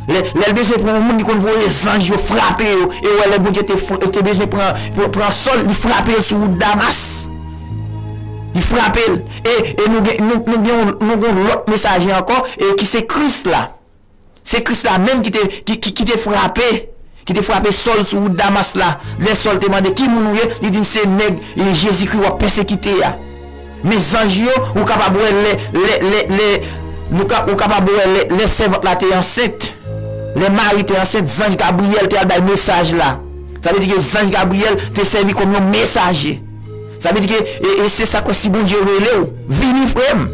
Lè, lè l bezwen pran yon moun, li konn voye zanj yo frape yo. E w wè lè Bondye te, fr- te bezwen pran, pran, pran Sòl, li frape l sou wout Damas. Li frape l. E, e nou gen, nou, nou gen, yon- nou gen yon lòt mesaje ankò, e ki se Kris la. Se Kris la menm ki te, ki, ki, ki te frape, ki te frape Sòl sou wout Damas la. Lè Sòl te mande, "Ki moun ou ye?" Li di, "M se nèg, e, Jezikri w ap pèsekite a." Men zanj yo, ou kapab wè lè, lè, lè, lè, nou ka, ou kapab wè lè, lè sèvant la te ansent. Lè Mari te ansent, zanj Gabriyèl te al bay mesaj la. Sa vle di ke zanj Gabriyèl te sèvi kòm yon mesaje. Sa vle di ke, e, e se sa k fè si Bondye rele w, vini frè m,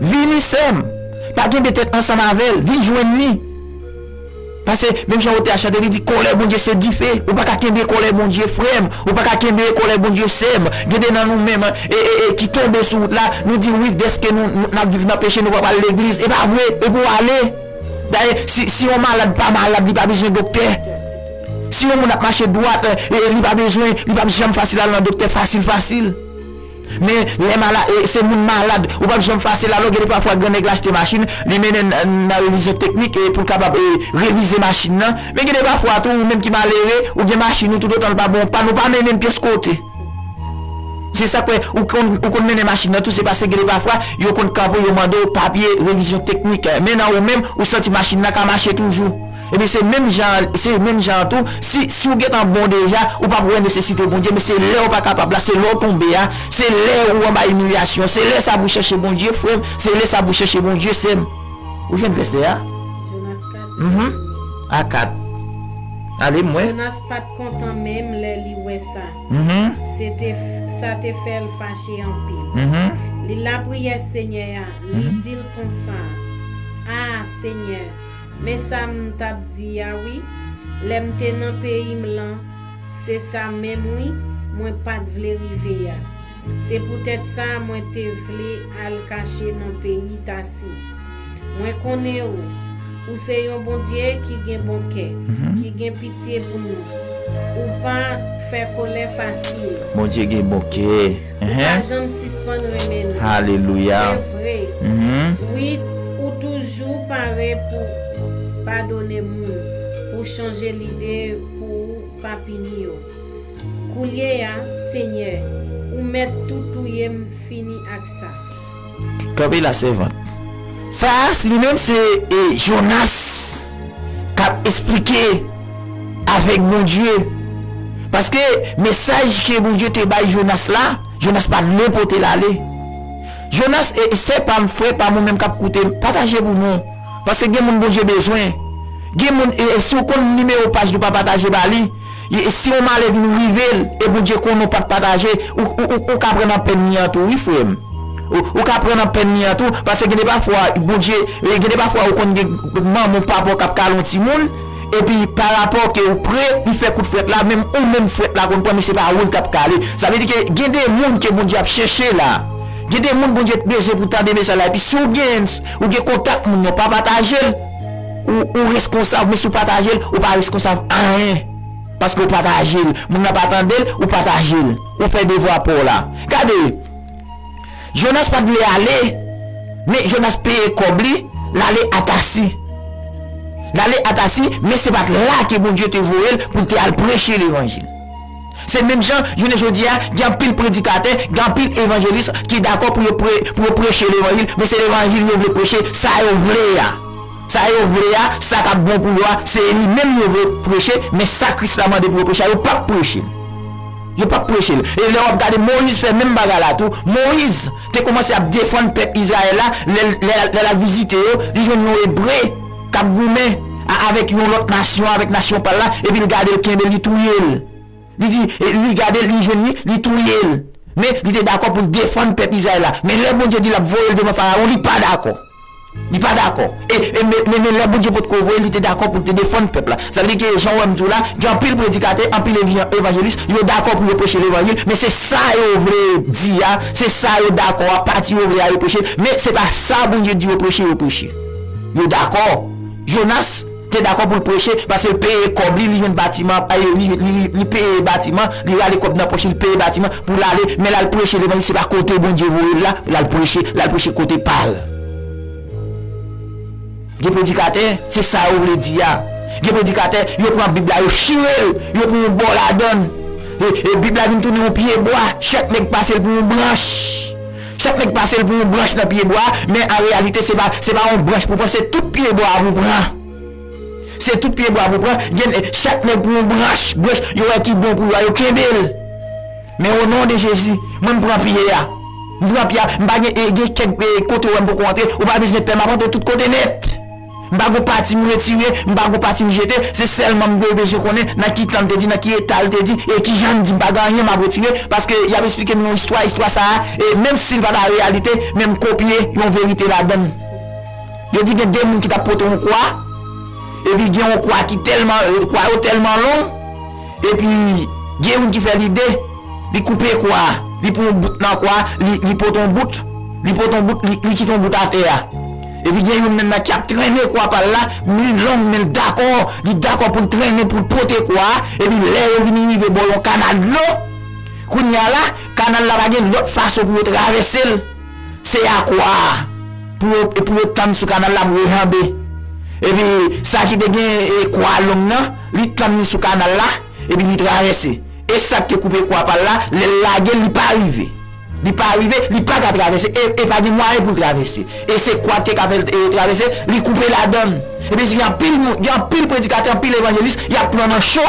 vini sè m, pa kenbe tèt ansanm avè l, vin jwenn li. Paske, menm jan otè a chante, li di, "Kòlè Bondye se dife." Ou pa ka kenbe kòlè Bondye, frè m. Ou pa ka kenbe kòlè Bondye, sè m. Gen de nan nou menm, e, e, e, ki tonbe sou wout la, nou di, "Wi, dèske nou, nou, n ap viv nan peche, nou pa pral legliz." E pa vre, e pou w ale. Dayè, si, si yon malad pa malad, li pa bezwen doktè. Si yon moun ap mache dwat, e, e, li pa bezwen, li p ap janm fasil al nan doktè fasil, fasil. Men lè mala, e, se moun malad, ou p ap janm fasil alò, gen de pafwa grannèg la achte machin, li mennen n nan revizyon teknik, e, pou l kapab, e, revize machin nan. Men gen de pafwa tou, ou menm ki malere, ou gen machin ou, toutotan l pa bon, pa nou pa mennen l pyès kote. Se sa k fè ou konn, ou konn mennen machin nan tou, se paske gen de pafwa, yo konn kanpe, yo mande w papye revizyon teknik. Men nan ou menm, ou santi machin nan ka mache toujou. Ebyen, se menm jan, se menm jan an tou, si, si w gentan bon deja, ou p ap wè nesesite Bondye, men se lè w pa kapab la, se lè w tonbe a, se lè ou anba imilyasyon, se lè sa pou w chèche Bondye, frè m, se lè sa pou w chèche Bondye, sè m. Ou jwenn vèsè a? Jonas kat. Mhm. A kat. Ale, m wè. Jonas pa t kontan menm lè li wè sa. Mhm. Se te, sa te fè l fache anpil. Mhm. Li lapriyè Senyè a, li Mhm. di l konsa, A, Senyè, men sa m t ap di a wi, lè m te nan peyi m lan, se sa menm wi, mwen pa t vle rive a. Se poutèt sa mwen te vle al kache nan peyi Tasi. Mwen konnen ou, ou se yon Bondye ki gen bon kè, Mhm. ki gen pitye pou nou. Ou pa fè kòlè fasil. Bondye gen bon kè. Ou pa Ehe. janm sispann renmen nou. Alelouya. Se vre. Mhm. Wi, ou toujou pare pou padone moun, pou chanje lide, pou ou pa pini yo. Koulye a, Senyè, ou mèt tou touye m fini ak sa. Kanpe la, sèvant. Sa a, li menm se, e, Jonas k ap esplike avèk Bondye. Paske mesaj ke Bondye te bay Jonas la, Jonas pa t vle pote l ale. Jonas, e, e sè pa m, frè pa m, ou menm k ap koute m, pataje pou nou. Paske gen moun Bondye bezwen. Gen moun, e, e si w konn nimewo paj nou pa pataje ba li, e, e si yon malè vin rive l, e Bondye konnen w pa t pataje, ou, ou, ou, ou ka pran nan pèn li an tou, wi, frè m. Ou, ou ka pran nan pèn li an tou, paske gen de pafwa, Bondye, e, gen de pafwa ou konn gen manman w, papa w k ap kale yon timoun, epi pa rapò ke ou pre, li fè kout frèt la, menm ou menm frèt la konn pran, men se pa ou l t ap kale. Sa vle di ke gen de moun ke Bondye ap chèche la. Gen de moun Bondye bezwen pou tande mesaj la, epi si w gen, ou gen kontak moun yo, pa pataje l. Ou, ou reskonsab, men si w pataje l, ou pa reskonsab anyen. Paske w pataje l. Moun nan pa tande l, ou pataje l. Ou fè devwa pa w la. Gade, Jonas pa t vle ale, men Jonas peye kòb li, l ale Atasi. L ale Atasi, men se pa t la ke Bondye te voye l pou l te al preche levanjil. Se menm jan, jounen jodi a, gen anpil predikatè, gen anpil evanjelis ki dakò pou yo pre-, pou yo preche levanjil, men se levanjil yo vle preche, sa yo vle a. Sa yo vle a, sa k ap bon pou yo a, se li menm yo vle preche, men sa Kris la mande pou yo preche a, yo p ap preche l. Yo p ap preche l. E lè w ap gade, Moyiz fè menm bagay la tou. Moyiz te kòmanse ap defann pèp Izrayèl la, lè, lè, lè l al vizite yo, li jwenn yon Ebre k ap goumen a-, avèk yon lòt nasyon, avèk nasyon pa l la, epi l gade l kenbe l, li touye l. Li di, e, li gade l, li jwenn li, li touye l. Men, li te dakò pou l defann pèp Izrayèl la. Men lè Bondye di l ap voye l devan Farawon, li pa dakò. Li pa dakò. E, e, men, men, men lè Bondye potko voye l, li te dakò pou l te defann pèp la. Sa vle di ke, jan w wè m di w la, gen anpil predikatè, anpil evi-, evanjelis, yo dakò pou yo preche levanjil, men se sa yo vle di a, se sa yo dakò a, pati yo vle a, yo preche, men se pa sa Bondye di yo preche, yo preche. Yo dakò. Jonas te dakò pou l preche, paske l peye kòb li, li jwenn batiman, li, li, li, li peye batiman, li rale kòb nan pòch li, li peye batiman pou l ale, men l al preche levanjil, se pa kote Bondye voye l la, l al preche, l al preche kote pa l. Gen predikatè, se sa yo vle di a. Gen predikatè, yo pran Bib la, yo chire l, yo pran yon bò ladan l. E, e Bib la vin tounen yon pye bwa, chak nèg pase l pou yon branch. Chak nèg pase l pou yon branch nan pye bwa, men an reyalite, se pa, se pa yon branch pou pran, se tout pye bwa pou pran. Se tout pye bwa pou pran, gen, chak nèg pou yon branch, branch yo wè ki bon pou yo a, yo kenbe l. Men o non de Jezi, mwen m pran pye a. M pran pye a, m pa gen, e, gen kèk, e, kote w wè m poko antre, ou pa bezwen pè, m ap antre tout kote nèt. M pa gon pati m retire, m pa gon pati m jete, se sèlman m dwe bezwen konnen nan ki tan l te di, nan ki eta l te di, e ki jan l di, m pa gen anyen m ap retire, paske y ap esplike m yon istwa, istwa sa a, e menm si l pa ta reyalite, men m kopye yon verite ladan l. Yo di gen de moun ki t ap pote yon kwa, epi gen yon kwa ki tèlman, kwa yo tèlman long, epi gen youn ki fè lide, li koupe kwa a, li pran yon bout nan kwa a, li, li pote yon bout, li pote yon bout, li, li kite yon bout atè a. Epi gen youn menm nan ki ap trennen kwa pa l la, li long, men l dakò, li dakò pou l trennen, pou l pote kwa a, epi lè yo vin rive bò yon kanal dlo, kounye a la, kanal la pa gen lòt fason pou yo travèse l. Se a kwa a. Pou yo, pou yo tann sou kanal la pou yo janbe. Epi, sa ki te gen, e, kwa long nan, li tann li sou kanal la, epi li travèse. E sa k te koupe kwa pa l la, lè l lage l, li pa rive. Li pa rive, li pa ka travèse, e, e pa gen mwayen pou l travèse. E se kwa k te ka fè l, e, travèse, li koupe ladan l. Epi, gen anpil moun, gen anpil predikatè, anpil evanjelis, y ap pran nan cho.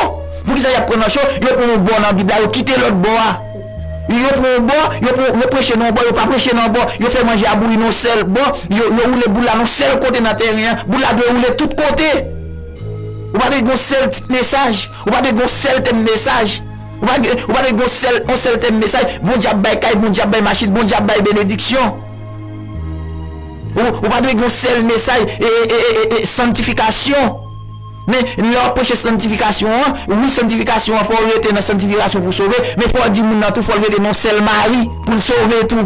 Poukisa y ap pran nan cho? Yo pran yon bò nan Bib la, yo kite lòt bò a. Yo pran yon bò, yo pran, yo preche nan yon bò, yo pa preche nan yon bò, yo fè manje a bouyi nan yon sèl bò, yo, yo woule boul la nan yon sèl kote nan teren an, boul la dwe woule tout kote. Ou pa dwe gen yon sèl tit mesaj, ou pa dwe gen yon sèl tèm mesaj, ou pa, ou pa dwe gen yon sèl, yon sèl tèm mesaj, Bondye ap bay kay, Bondye ap bay machin, Bondye ap bay benediksyon. Ou, ou pa dwe gen yon sèl mesaj, e, e, e, e, e, santifikasyon. Men, lè w ap preche santifikasyon an, wi, santifikasyon an, fò w rete nan santifikasyon pou w sove, men fò w di moun nan tou, fò l rete nan yon sèl mari pou l sove tou.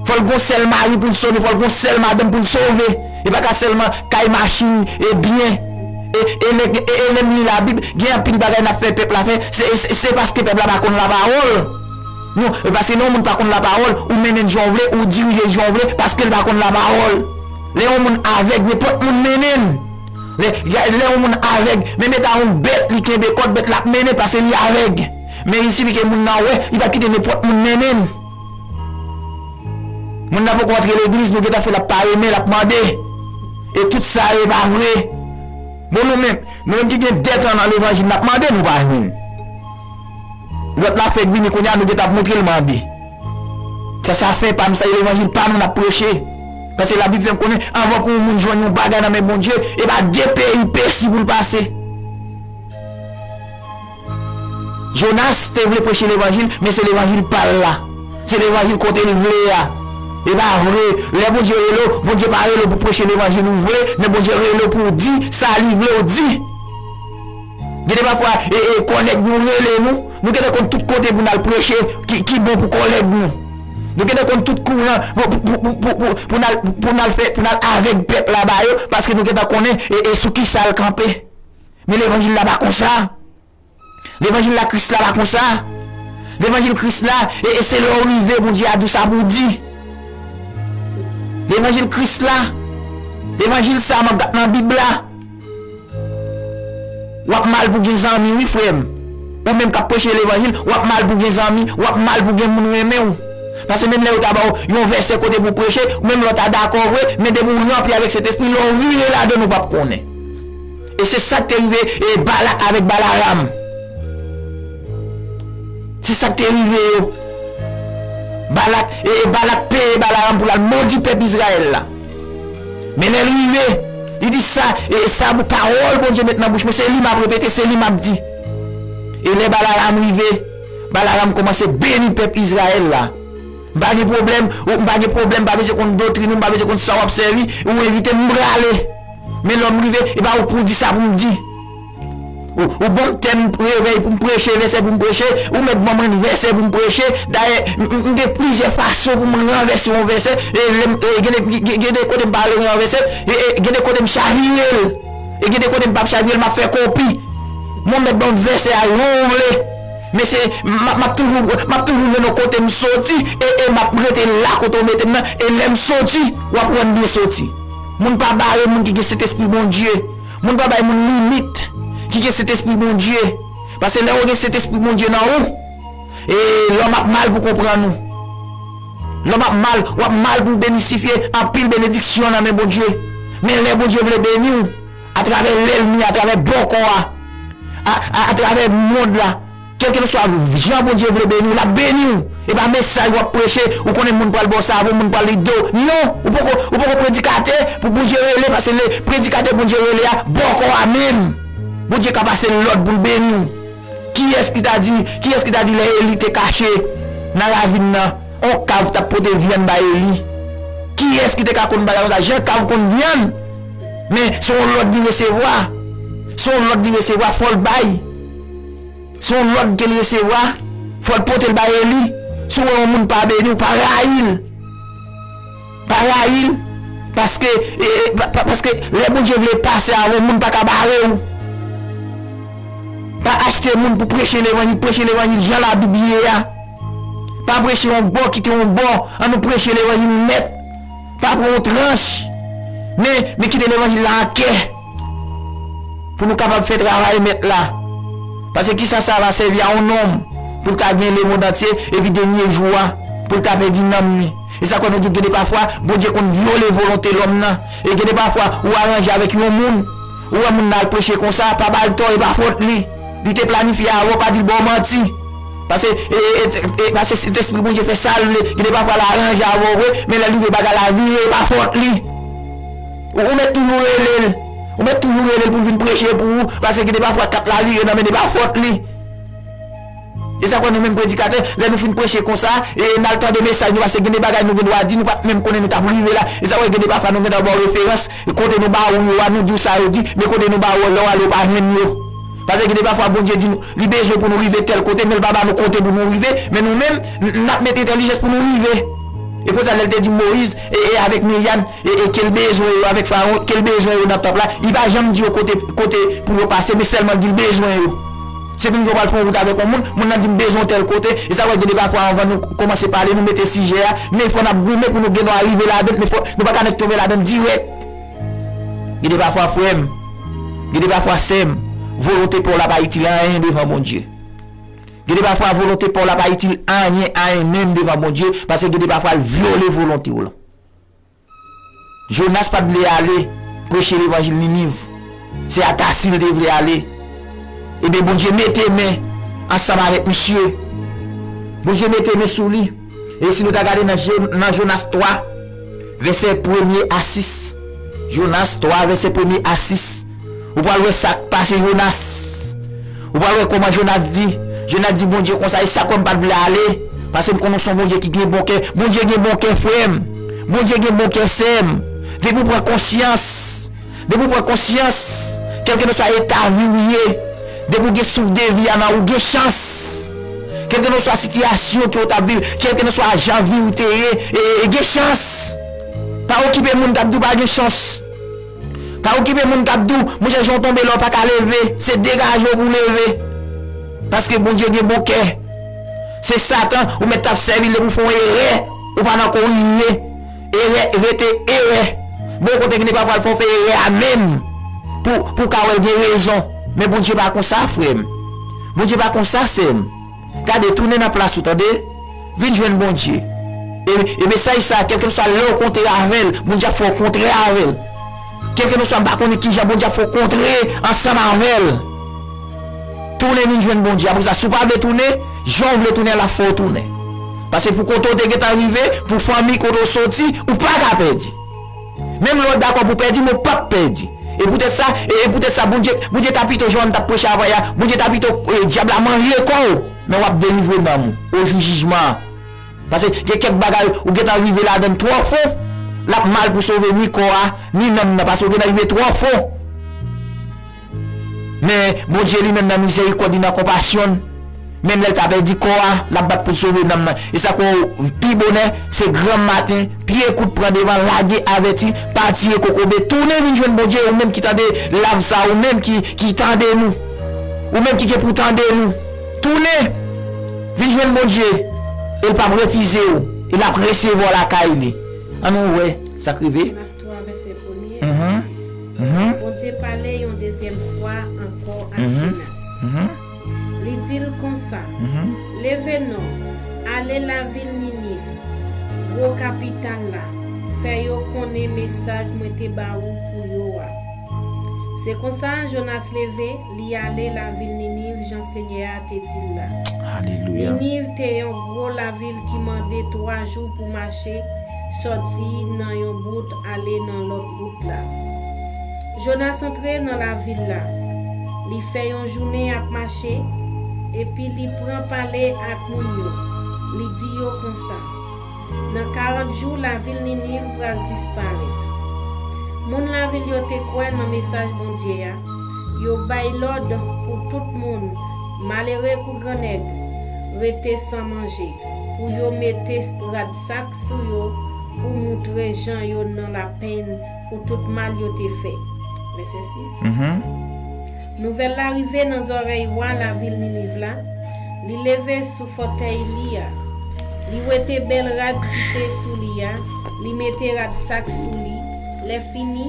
Fò l gon sèl mari pou l sove, fò l gon sèl madanm pou l sove. E pa ka sèlman kay, machin, e byen. E, e lè, e, e lè m li Labib, gen anpil bagay n ap fè pèp la fè, se, se, se paske pèp la pa konn lapawòl. Non, e paske lè yon moun pa konn lapawòl, ou mennen l jan w vle, ou dirije l jan w vle, paske l pa konn lapawòl. Lè yon moun avèg, nenpòt moun mennen l. Lè, lè yon moun avèg, menm eta yon bèt, li kenbe kòd, bèt la ap mennen paske li avèg. Men il sifi ke moun nan wè, li pa kite nenpòt moun mennen l. Moun nan poko antre legliz, nou gentan fè l ap pare men, l ap mande. E tout sa yo pa vre. Bon, nou menm, nou menm ki gen dèt an nan levanjil, n ap mande, nou pa jwenn. Lòt la fèk vini kounye a, nou gentan ap montre l mande. Sa, sa fè pa nou, sa e levanjil pa nou n ap preche. Paske Labib fè n konnen, anvan pou yon moun jwenn yon bagay nan men Bondye, e pa de peripesi pou l pase. Jonas te vle preche levanjil, men se levanjil pa l la. Se levanjil kote l vle a. E pa vre, lè Bondye rele w, Bondye pa rele w pou preche levanjil ou vle, men Bondye rele w pou w di sa li vle w di. Gen de pafwa, e, e, kòlèg nou rele nou, nou gentan konn tout kote pou n al preche, ki, ki bon pou kòlèg nou. Nou gentan konn tout kouran pou, pou, pou n al, pou n al fè, pou n al avèg pèp la ba yo, paske nou gentan konnen, e, e sou kisa l kanpe. Men levanjil la pa konsa. Levanjil la Kris la pa konsa. Levanjil Kris la, e, e se lè w rive, Bondye a di w sa pou w di. Levanjil Kris la, levanjil sa m ap gat nan Bib la. W ap mal pou gen zanmi, wi, frè m. Ou menm k ap preche levanjil, w ap mal pou gen zanmi, w ap mal pou gen moun renmen w. Paske menm lè yo ta ba w yon vèsè kote pou preche, ou menm lè w ta dakò vre, men depi w ranpli avèk Sentespri, lè w vire ladan l, ou p ap konnen. E se sa k te rive, e, Balak avèk Balaram. Se sa k te rive yo. Balak, e, e Balak peye Balaram pou l al modi pèp Izrayèl la. Men lè l rive, li di sa, e, e sa pou pawòl Bondye met nan bouch mwen, se li m ap repete, se li m ap di. E lè Balaram rive, Balaram kòmanse beni pèp Izrayèl la. M pa gen pwoblèm, ou, m pa gen pwoblèm, m pa bezwen konn doktrin ou, m pa bezwen konn sa w ap sèvi, ou envite m, m prale. Men lè m rive, e pa ou pou di sa pou m di. Ou, ou ban m tèm revèy pou m preche, vèsè pou m preche, ou mèt ban mwen vèsè pou m preche. Dayè, m, m, m gen plizyè fason pou m ranvèse yon vèsè, e lè m, e gen de, gen, gen de kote m pa ranvèse l, e, e gen de kote m chavire l, e gen de kote m p ap chavire l, m ap fè kopi. Mwen mèt ban m vèsè a jan w vle. Men se, m ap, m ap toujou, m ap toujou mennen w kote m soti, e, e m ap rete la kote w mete m nan, e lè m soti, w ap wè m byen soti. Moun pa bare moun ki gen Sentespri Bondye. Moun pa bay moun limit ki gen Sentespri Bondye. Paske lè w gen Sentespri Bondye nan ou, e lòm ap mal pou konprann ou. Lòm ap mal, w ap mal pou w benisifye anpil benediksyon nan men Bondye. Men lè Bondye vle beni w, atravè lènmi, atravè bòkò a, a, a, atravè mond la, kèlkeswa jan Bondye vle beni w, l ap beni w. E pa mesaj w ap preche, ou konnen moun pral ba w savon, moun pral ede w. Non, ou poko, ou poko predikatè pou Bondye rele, paske le predikatè Bondye rele a, bòkò a menm. Bondye ka pase l lòd pou l beni w. Kiyès ki ta di, kiyès ki ta di lè Eli te kache nan ravin nan, on kav t ap pote vyann bay Eli? Kiyès ki te ka konn bagay konsa? Jan kav konn vyann, men se yon lòd li resevwa. Se yon lòd li resevwa, fò l bay. Se yon lòd ke l resevwa, fò l pote l bay Eli. Si w wè yon moun pa beni w, pa rayi l. Pa rayi l, paske, e, e, pa, pa, paske lè Bondye vle pase avè w, moun pa ka bare w. Pa achte moun pou preche levanjil, preche levanjil jan Labib ye a. Pa preche yon bò, kite yon bò, ann nou preche levanjil nèt. Pa pran yon tranch, men, men kite levanjil la an kè. Pou nou kapab fè travay Mèt la. Paske kisa sa va sèvi a yon nonm pou l ta gen lemonn antye epi dènye jou a, pou l ta pèdi nanm li? E sa k fè nou di gen de pafwa, Bondye konn vyole volonte lòm nan. E gen de pafwa, ou aranje avèk yon moun, ou wè moun nan al preche konsa, pa ba l tò, e pa fòt li. Li te planifye avè w, pa di l ba w manti. Paske, e, e, e, e, paske Sentespri Bondye fè sa l vle. Gen de pafwa l aranje avè w vre, men lè l rive bagay la vire, e pa fòt li. Ou, ou mèt toujou rele l. Ou mèt toujou rele l pou l vin preche pou ou, paske gen de pafwa kat la vire nan men, e pa fòt li. E sa k fè nou menm predikatè, lè nou fin preche konsa, e n al tande mesaj nou, paske gen de bagay nou gen dwa di, nou pa t menm konnen nou t ap rive la. E sa k fè gen de pafwa nou gen dwa ba w referans, e kote nou ba ou yo a, nou di w sa yo di, men kote nou ba ou, lè w ale, ou pa jwenn yo. Paske gen de pafwa Bondye di nou, li bezwen pou nou rive tèl kote, men l pa ba nou kote pou nou rive, men nou menm, n, n ap met entèlijans pou nou rive. E konsa, lè l te di Moyiz, e, e avèk Miryam, e, e ke l bezwen yo avèk Farawon, ke l bezwen yo nan tanp la, li pa janm di yo kote, kote pou yo pase, men sèlman di l bezwen yo. Se pou m di w pral fè yon wout avèk yon moun, moun nan di m bezwen yon tèl kote, e sa wè gen de pafwa anvan nou kòmanse pale, nou mete sijè a, men fò n ap goumen pou nou gen dwa rive ladan l, men fò, nou pa ka nèk tonbe ladan l dirèk. Gen de pafwa frè m, gen de pafwa sè m, volonte pa w la pa itil anyen devan Bondye. Gen de pafwa volonte pa w la pa itil anyen, anyen menm devan Bondye, paske gen de pafwa l vyole volonte w lan. Jonas pa t vle ale preche levanjil Niniv. Se Atasi l te vle ale. Ebyen, Bondye mete men ansanm avèk misye. Bondye mete men sou li. E si nou ta gade nan Je-, nan Jonas twa, vèsè premye a sis. Jonas twa, vèsè premye a sis. Ou pral wè sa k pase Jonas. Ou pral wè kòman Jonas di. Jonas di Bondye konsa, e sa k fè m pa t vle ale. Paske m konnen w se yon Bondye ki gen bon kè. Bondye gen bon kè, frè m. Bondye gen bon kè, sè m. Depi w pran konsyans, depi w pran konsyans, kèlkeswa eta vi w ye, depi w gen souf de vi a nan ou, gen chans. Kèlkeswa sitiyasyon ke w t ap viv, kèlkeswa jan vi w te ye, e, e, e gen chans. Pa okipe moun k ap di w pa gen chans. Pa okipe moun k ap di w, monchè, jan w tonbe la, w pa ka leve. Se degaje w pou w leve. Paske Bondye gen bon kè. Se Satan, ou mèt t ap sèvi l depi w fè yon erè, ou pa nan korije. Erè rete erè. Bon, kote ki ne pa pral fè w fè erè a menm. Pou, pou w ka wè l gen rezon. Men Bondye pa konsa, frè m. Bondye pa konsa, sè m. Gade, tounen nan plas ou, tande. Vin jwenn Bondye. E, e mesaj sa, kèlkeswa lè w kontre avè l, Bondye ap fè w kontre avè l. Kèlkeswa m pa konnen kijan Bondye ap fè w kontre ansanm avè l. Tounen vin jwenn Bondye. Apre sa, si w pa vle tounen, jan w vle tounen, l ap fè w tounen. Paske pou kote w te gentan rive, pou fanmi kote w soti, ou pa ka pèdi. Menm lè w dakò pou pèdi, men w p ap pèdi. E poutèt sa, e, e poutèt sa, Bondye, Bondye ta pito jan w t ap preche avè a, Bondye ta pito, e, dyab la manje kò w, men w ap delivre nanm ou, o jou jijman an. Paske gen kèk bagay, ou gentan rive ladan l twò fon, l ap mal pou sove ni kò a, ni nanm nan, paske ou gentan rive twò fon. Men Bondye li menm nan mizèrikòd li, nan konpasyon l, menm lè l ta pèdi kò a, l ap bat pou l sove nanm nan. E sa k wè w pi bonè, se granm maten, pye kout pran devan, lage avèti, pa tiye kokobe, tounen vin jwenn Bondye, ou menm ki tande live sa, ou menm ki, ki tande nou, ou menm ki gen pou tande nou, tounen vin jwenn Bondye, e l p ap refize w, e l ap resevwa w lakay li. Ann nou wè sa k rive. Twa, vèsè premye a sis. Bondye pale yon dezyèm fwa ankò ak Jonas. Li di l konsa, Leve non, ale lavil Niniv, gwo kapital la, fè yo konnen mesaj mwen te ba ou pou yo a. Se konsa, Jonas leve, li ale lavil Niniv, jan Senyè a te di l la. Alelouya. Niniv te yon gwo lavil ki mande twa jou pou mache, sòti nan yon bout ale nan lòt bout la. Jonas antre nan lavil la. Li fè yon jounen ap mache, epi li pran pale ak moun yo. Li di yo konsa, Nan karant jou, lavil Niniv pral disparèt. Moun lavil yo te kwè nan mesaj Bondye a. Yo bay lòd pou tout moun, malere kou grannèg, rete san manje, pou yo mete rad sak sou yo pou moutre jan yo nan lapenn pou tout mal yo te fè. Vèsè sis. Nouvèl la rive nan zòrèy wa lavil Niniv la. Li leve sou fòtèy li a. Li wete bèl rad ki te sou li a. Li mete rad sak sou li. Lèfini,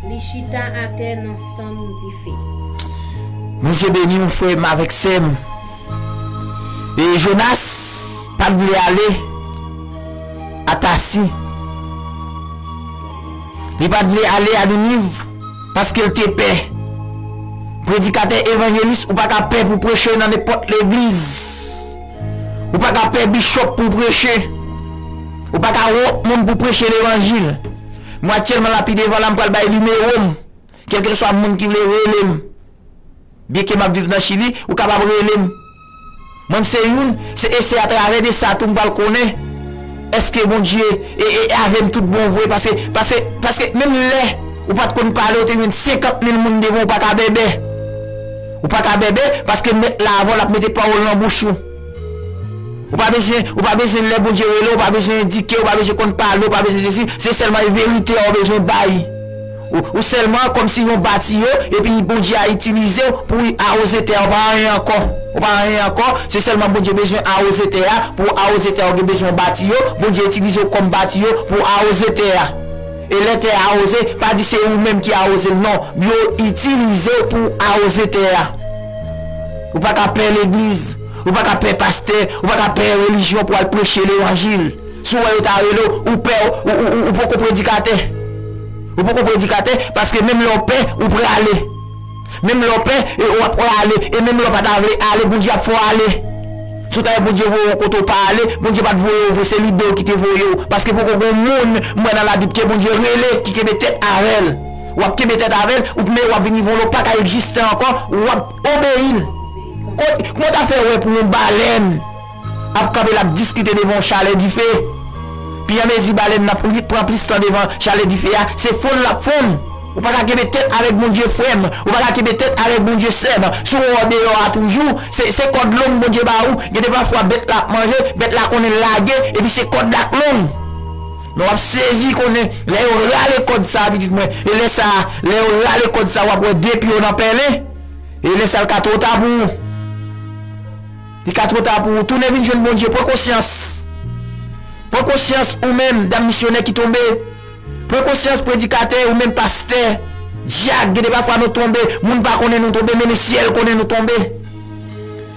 li chita atè nan sann dife. Bondye beni w, frè m avèk sè m. E Jonas pa t vle ale a Tasi. Li pa t vle ale a Niniv paske l te pè. Predikatè, evanjelis, ou pa ka pè pou preche nan nenpòt legliz. Ou pa ka pè bichòp pou preche. Ou pa ka wont moun pou preche levanjil. Mwen aktyèlman la pi devan la, m pral bay nimewo m. Kèlkeswa moun ki vle rele m. Byenke m ap viv nan Chili, ou kapab rele m. Mwen, m se youn, se, e se atravè de sa tou m pral konnen èske Bondye e, e avè m tout bon vre. Paske, paske, paske menm lè ou pa t konn pale, ou te jwenn senkant mil moun devan w, ou pa ka bèbè. Ou pa ka bèbè, paske Mèt la avè w, l ap mete pawòl nan bouch ou. Ou pa bezwen, ou pa bezwen lè Bondye rele w, ou pa bezwen endike, ou pa bezwen konn pale, ou pa bezwen sesi, se sèlman e verite a w bezwen bay. Ou, ou sèlman kòmsi yon batiyo, epi Bondye a itilize w pou awoze tè a, ou pa anyen ankò. Ou pa anyen ankò, se sèlman Bondye bezwen awoze tè a, pou awoze tè a, ou gen bezwen yon batiyo, Bondye itilize w kòm batiyo pou awoze tè a. E lè tè a awoze, pa di se ou menm ki awoze l, non. Yo itilize w pou awoze tè a. Ou pa ka pè legliz, ou pa ka pè pastè, ou pa ka pè relijyon pou al preche levanjil. Si w wè yo ta rele w, ou pè, ou, ou, ou, ou poko predikatè. Ou poko predikatè, paske menm lè w pè, ou prale. Menm lè w pè, e w ap prale. E menm lè w pa ta vle ale, Bondye ap fè w ale. Si w ta wè Bondye voye w kote w pa ale, Bondye pa t voye w vre, se lide w ki te voye w. Paske poko gen moun, m wè nan Labib, ke Bondye rele, ki kenbe tèt avè l. W ap kenbe tèt avè l, ou, men w ap vin rive yon lè w pa ka egziste ankò, w ap obeyi l. Kot-, kòman w ta fè wè pou yon balèn ap kanpe, l ap diskite devan yon chalè dife. Pi an mezi balèn nan pli- pran plis tan devan chalè dife a, se fonn l ap fonn. Ou pa ka kenbe tèt avèk Bondye, frè m. Ou pa ka kenbe tèt avèk Bondye, sè m. Si w wè w deyò a toujou, se, se kòd long Bondye ba ou. Gen de pafwa bèt la ap manje, bèt la konnen l lage, epi se kòd la k long. Men w ap sezi konnen lè yo rale kòd sa a, pitit mwen. E lè sa a, lè yo rale kòd sa a, w ap wè de pye w nan pèlen. E lè sa a, l ka twò ta pou ou. Li ka twò ta pou ou. Tounen vin jwenn Bondye. Pran konsyans. Pran konsyans ou menm, dam misyonè ki tonbe. Pran konsyans, predikatè, ou menm pastè, dyak, gen de pafwa nou tonbe, moun pa konnen nou tonbe, men le syèl konnen nou tonbe.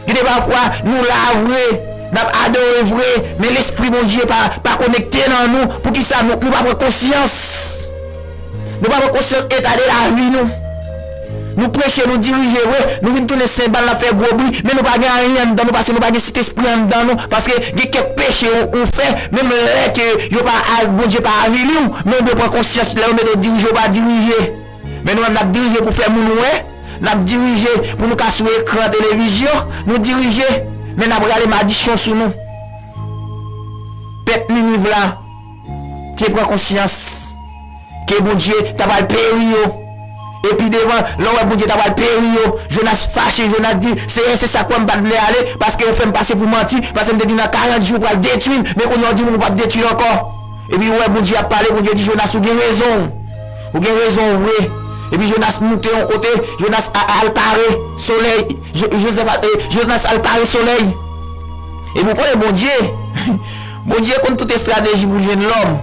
Gen de pafwa nou la vre, n ap adore vre, men Lespri Bondye pa, pa konekte nan nou. Poukisa nou, nou pa pran konsyans? Nou pa pran konsyans eta de lavi nou. Nou preche, nou dirije vre, nou vin tounen senbal, n ap fè gwo bri, men nou pa gen anyen anndan nou, paske nou pa gen Sentespri anndan nou, paske gen kèk peche ou, ou fè, menm lè ke yo pa, Bondye pa avili w, men ou dwe pran konsyans, lè yo mete w dirije, ou pa dirije. Men nou menm, n ap dirije pou fè moun wè, n ap dirije pou nou ka sou ekran televizyon, nou dirije, men n ap rale madichon sou nou. Pèp Niniv la te pran konsyans ke Bondye ta pral peri yo. Epi devan, lè w wè Bondye ta pral peri yo, Jonas fache, Jonas di, Seyè, se sa k fè m pa t vle ale, paske ou fè m pase pou manti, paske m te di nan karant jou ou pral detwi m, men kounye a ou di m ou p ap detwi l ankò. Epi ou wè Bondye ap pale, Bondye di, Jonas, ou gen rezon w. Ou gen rezon w vre. Epi Jonas moute yon kote, Jonas a- al pare solèy. Jo- Jozèf a- eh, Jonas al pare solèy. Epi ou konnen Bondye, Bondye konn tout estrateji pou l jwenn lòm.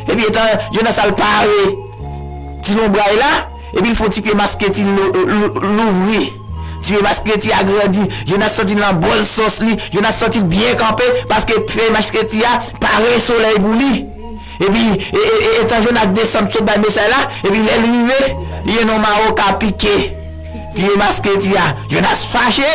Epi etan Jonas al pare ti lonbray la, epi l fè yon ti pye masketi l lou- lou- louvri. Ti pye masketi a grandi. Jonas santi l nan bòl sòs li. Jonas santi l byen kanpe paske pye masketi a pare solèy pou li. Epi, e, e, e, etan Jonas desann sot bay mesaj la, epi lè l rive, li jwenn yon mawoka pike pye masketi a. Jonas fache.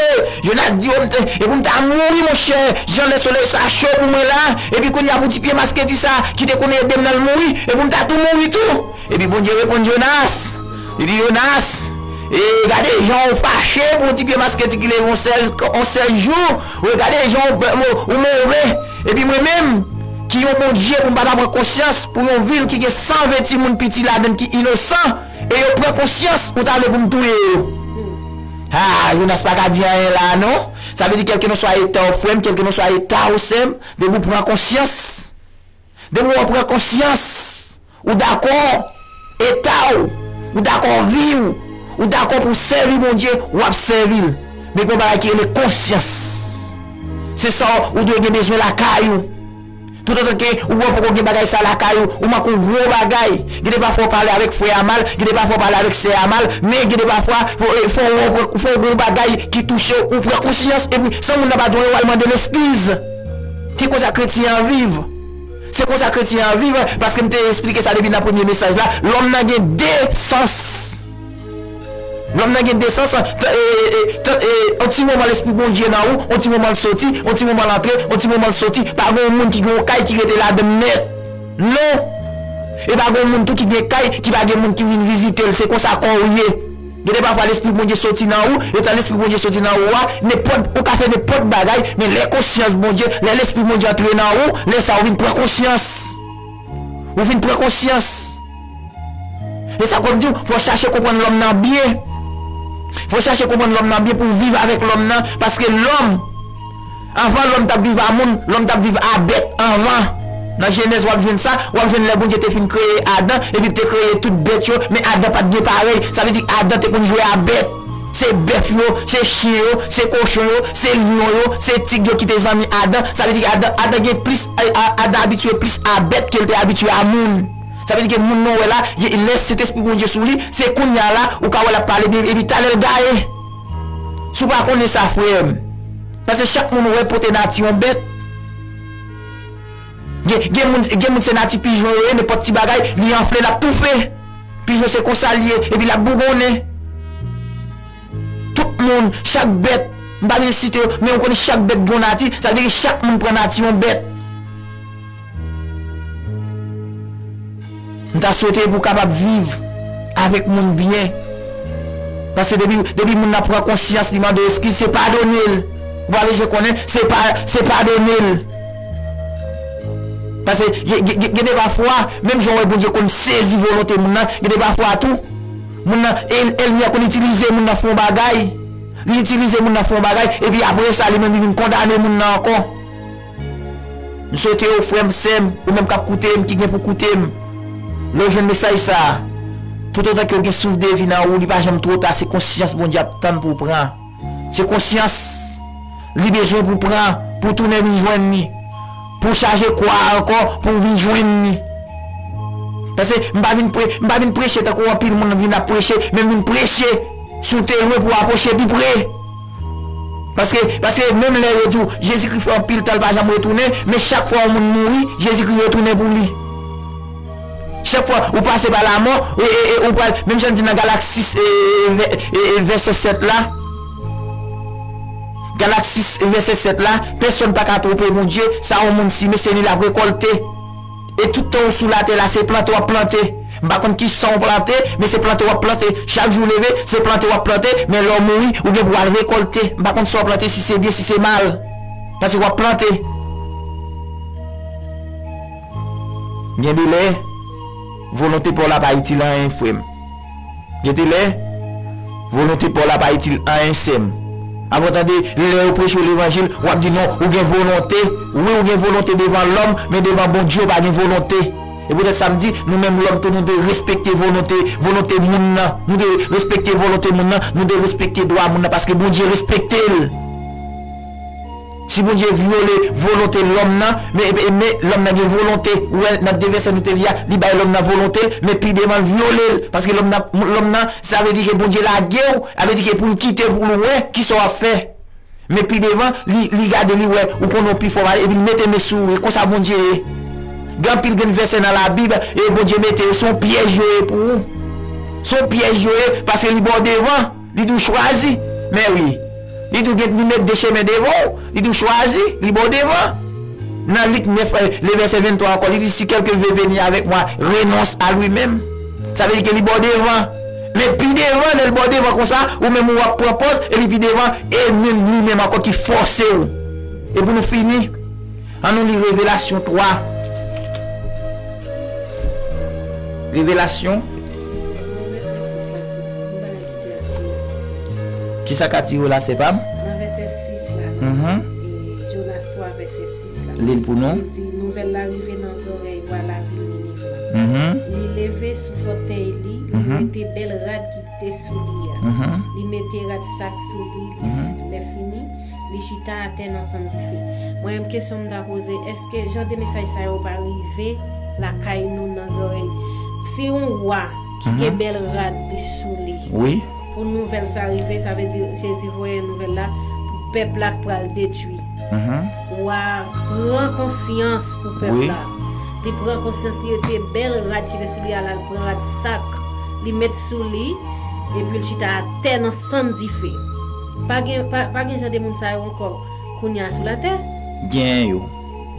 Jonas di, "O, m te- e pou m ta mouri, monchè, jan lè solèy sa cho pou mwen la, epi kounye a pou ti pye masketi sa, ki te konn ede m nan, l mouri, e pou m ta tou mouri tou." Epi Bondye reponn Jonas. Li di, "Jonas, e gade jan w fache pou yon ti pye masketi ki leve yon sèl, yon sèl jou. Ou gade jan w, ou, ou move. Epi mwen menm, ki yon Bondye pou m pa ta pran konsyans pou yon vil ki gen san ven timoun piti ladan l ki inosan, e yo pran konsyans ou ta vle pou m touye yo." Ah, Jonas pa ka di anyen la a non. Sa vle di kèlkenswa eta w, frè m, kèlkenswa eta w, sè m, depi w pran konsyans, depi w pran konsyans, ou dakò eta w, ou dakò vi w, ou dakò pou w sèvi Bondye, w ap sèvi l. Men gen yon bagay ki rele konsyans. Se sa ou dwe gen bezwen lakay ou. Toutotan ke ou wè w poko gen bagay sa lakay ou, ou manke yon gwo bagay. Gen de pafwa w pale avèk frè a mal, gen de pafwa w pale avèk sè a mal, men gen de pafwa fò, fò w wè, fò w gen yon bagay ki touche w, ou pran konsyans, epi san moun nan pa di w anyen, w al mande l eskiz. Se konsa kretyen an viv. Se konsa kretyen an viv, paske m te esplike sa depi nan premye mesaj la. Lòm nan gen de sans. Lòm nan gen de sans. T- e, e, t- e, yon ti moman Lespri Bondye nan ou, yon ti moman l soti, yon ti moman l antre, yon ti moman l soti. Pa gen yon moun ki gen yon kay ki rete ladan l nèt. Non. E pa gen yon moun tou ki gen kay ki pa gen moun ki vin vizite l. Se konsa kò w ye. Gen de pafwa Lespri Bondye soti nan ou, etan Lespri Bondye soti nan ou a, nenpòt, ou ka fè nenpòt bagay, men lè konsyans Bondye, lè Lespri Bondye antre nan ou, lè sa a ou vin pran konsyans. Ou vin pran konsyans. E sa k fè m di w, fò w chache konprann lòm nan byen. Fò w chache konprann lòm nan byen pou w viv avèk lòm nan, paske lòm, anvan lòm t ap viv a moun, lòm t ap viv a bèt anvan. Nan Jenèz, w ap jwenn sa, w ap jwenn lè Bondye te fin kreye Adan, epi l te kreye tout bèt yo, men Adan pa t gen parèy. Sa vle di Adan te konn jwe a bèt. Se bèf yo, se chen yo, se kochon yo, se lyon yo, se tig yo ki te zanmi Adan. Sa vle di Adan, Adan gen plis, a- a- Adan abitye plis a bèt ke l te abitye a moun. Sa vle di ke moun nan w wè la, gen- lè Sentespri Bondye sou li, se kounye a la, ou ka wè l ap pale byen, epi talè l gaye. Si w pa konnen sa, frè m, paske chak moun ou wè pote nati yon bèt. Gen, gen moun, gen moun se nati pijon yo ye, nenpòt ti bagay, li anfle, l ap toufe. Pijon se konsa l ye, epi l ap bougonnen. Tout moun, chak bèt, m pa vle site yo, men ou konnen chak bèt gen yon nati, sa vle di ke chak moun pran nati yon bèt. M ta swete pou w kapab viv avèk moun byen. Paske depi, depi moun nan pran konsyans, li mande w eskiz, se padone l. Ou pa bezwen konnen, se pa, se padone l. Paske gen, gen, gen, gen de pafwa, menm jan w wè Bondye konn sezi volonte moun nan, gen de pafwa tou, moun nan, ènmi a konn itilize moun nan fè yon bagay. Li itilize moun nan fè yon bagay, epi apre sa, li menm li vin kondane moun nan ankò. M swete w, frè m, sè m, ou menm k ap koute m, ki gen pou koute m, lè w jwenn mesaj sa a, toutotan ke w gen souf de vi nan ou, li pa janm twò ta, se konsyans Bondye ap tann pou w pran. Se konsyans li bezwen pou w pran, pou w tounen vin jwenn li, pou w chaje kwa a ankò, pou w vin jwenn li. Paske m pa vin pre-, m pa vin preche tankou anpil moun vin ap preche, men m vin preche si w te lwen pou w apwoche pi pre. Paske, paske menm lè yo di w Jezikri fè anpil tan l pa janm retounen, men chak fwa yon moun mouri, Jezikri retounen pou li. Chak fwa ou pase pa lamò, e, e, e, ou pral, menm jan l di nan Galak sis, e, e, vè-, e, e, vèsè sèt la, Galak sis, vèsè sèt la, pèsonn pa ka twonpe Bondye, sa yon moun simen, se li l ap rekòlte. E tout tan w sou latè la, se plante w ap plante. M pa konn ki sa w plante, men se plante w ap plante. Chak jou w leve, se plante w ap plante, men lè w mouri, ou gen pou w al rekòlte. M pa konn sa w plante, si se byen, si se mal. Paske w ap plante. Gen de lè, volonte pa w la pa itil anyen, frè m. Gen de lè, volonte pa w la pa itil anyen, sè m. Avan tande, lè yo preche w levanjil, w ap di non, ou gen volonte. Wi, ou gen volonte devan lòm, men devan Bondye, w pa gen volonte. E poutèt sa m di, nou menm lòm tou, nou dwe respekte volonte, volonte moun nan. Nou dwe respekte volonte moun nan, nou dwe respekte dwa moun nan, paske Bondye respekte l. Si Bondye vyole volonte lòm nan, men, men, men lòm nan gen volonte. Ou wè, nan de vèsè nou te li a, li bay lòm nan volonte l, men pi devan l vyole l. Paske lòm nan, lòm nan, sa vle di ke Bondye lage w, sa vle di ke pou l kite w pou l wè kisa w ap fè. Men pi devan, li, li gade, li wè, ou konnen w pi fò pale, epi l mete men sou ou. E konsa Bondye ye. Gen anpil grenn vèsè nan Labib, e Bondye mete yo, se yon pyèj yo ye pou ou. Se yon pyèj yo ye, paske li ba w devan. Li di w chwazi. Men wi. Li di w gen, li met de chemen devan w. Li di w chwazi, li ba w devan. Nan Lik nèf, eh, le vèsè venntwa ankò, li di, si quelqu'un veut venir avec moi, renonce à lui-même. Sa vle di ke li ba w devan. Men pi devan, lè l ba w devan konsa, ou menm ou ap pran pòz, epi pi devan, e menm li menm ankò ki fòse w. E pou nou fini, ann nou li Revelasyon twa. Revelasyon. Kisa k atire w la, sè pa m? Nan vèsè sis la, mhm, e Jonas twa, vèsè sis la. Li l pou nou. Li di, nouvèl la rive nan zòrèy wa lavil Ninèv la. Mhm. Li leve sou fòtèy li, li, mhm, mete bèl rad ki te sou li a. Mhm. Li mete rad sak sou li, li, mhm, lè fini, li chita atè nan sann dife. Mwen menm kesyon m ta poze, èske jan de mesaj sa yo pa rive lakay nou nan zòrèy? Se yon wa ki gen, mhm, bèl rad li sou li. Wi. Pou nouvèl sa rive, sa vle di Jezi voye nouvèl la pou pèp la k pral detwi. Mhm. Wa pran konsyans pou pèp, wi, la. Li pran konsyans, li retire bèl rad ki te sou li a la, li pran rad sak, li met sou li, epi l chita atè nan sann dife. Pa gen, pa, pa gen jan de moun sa yo ankò kounye a sou latè? Genyen yo.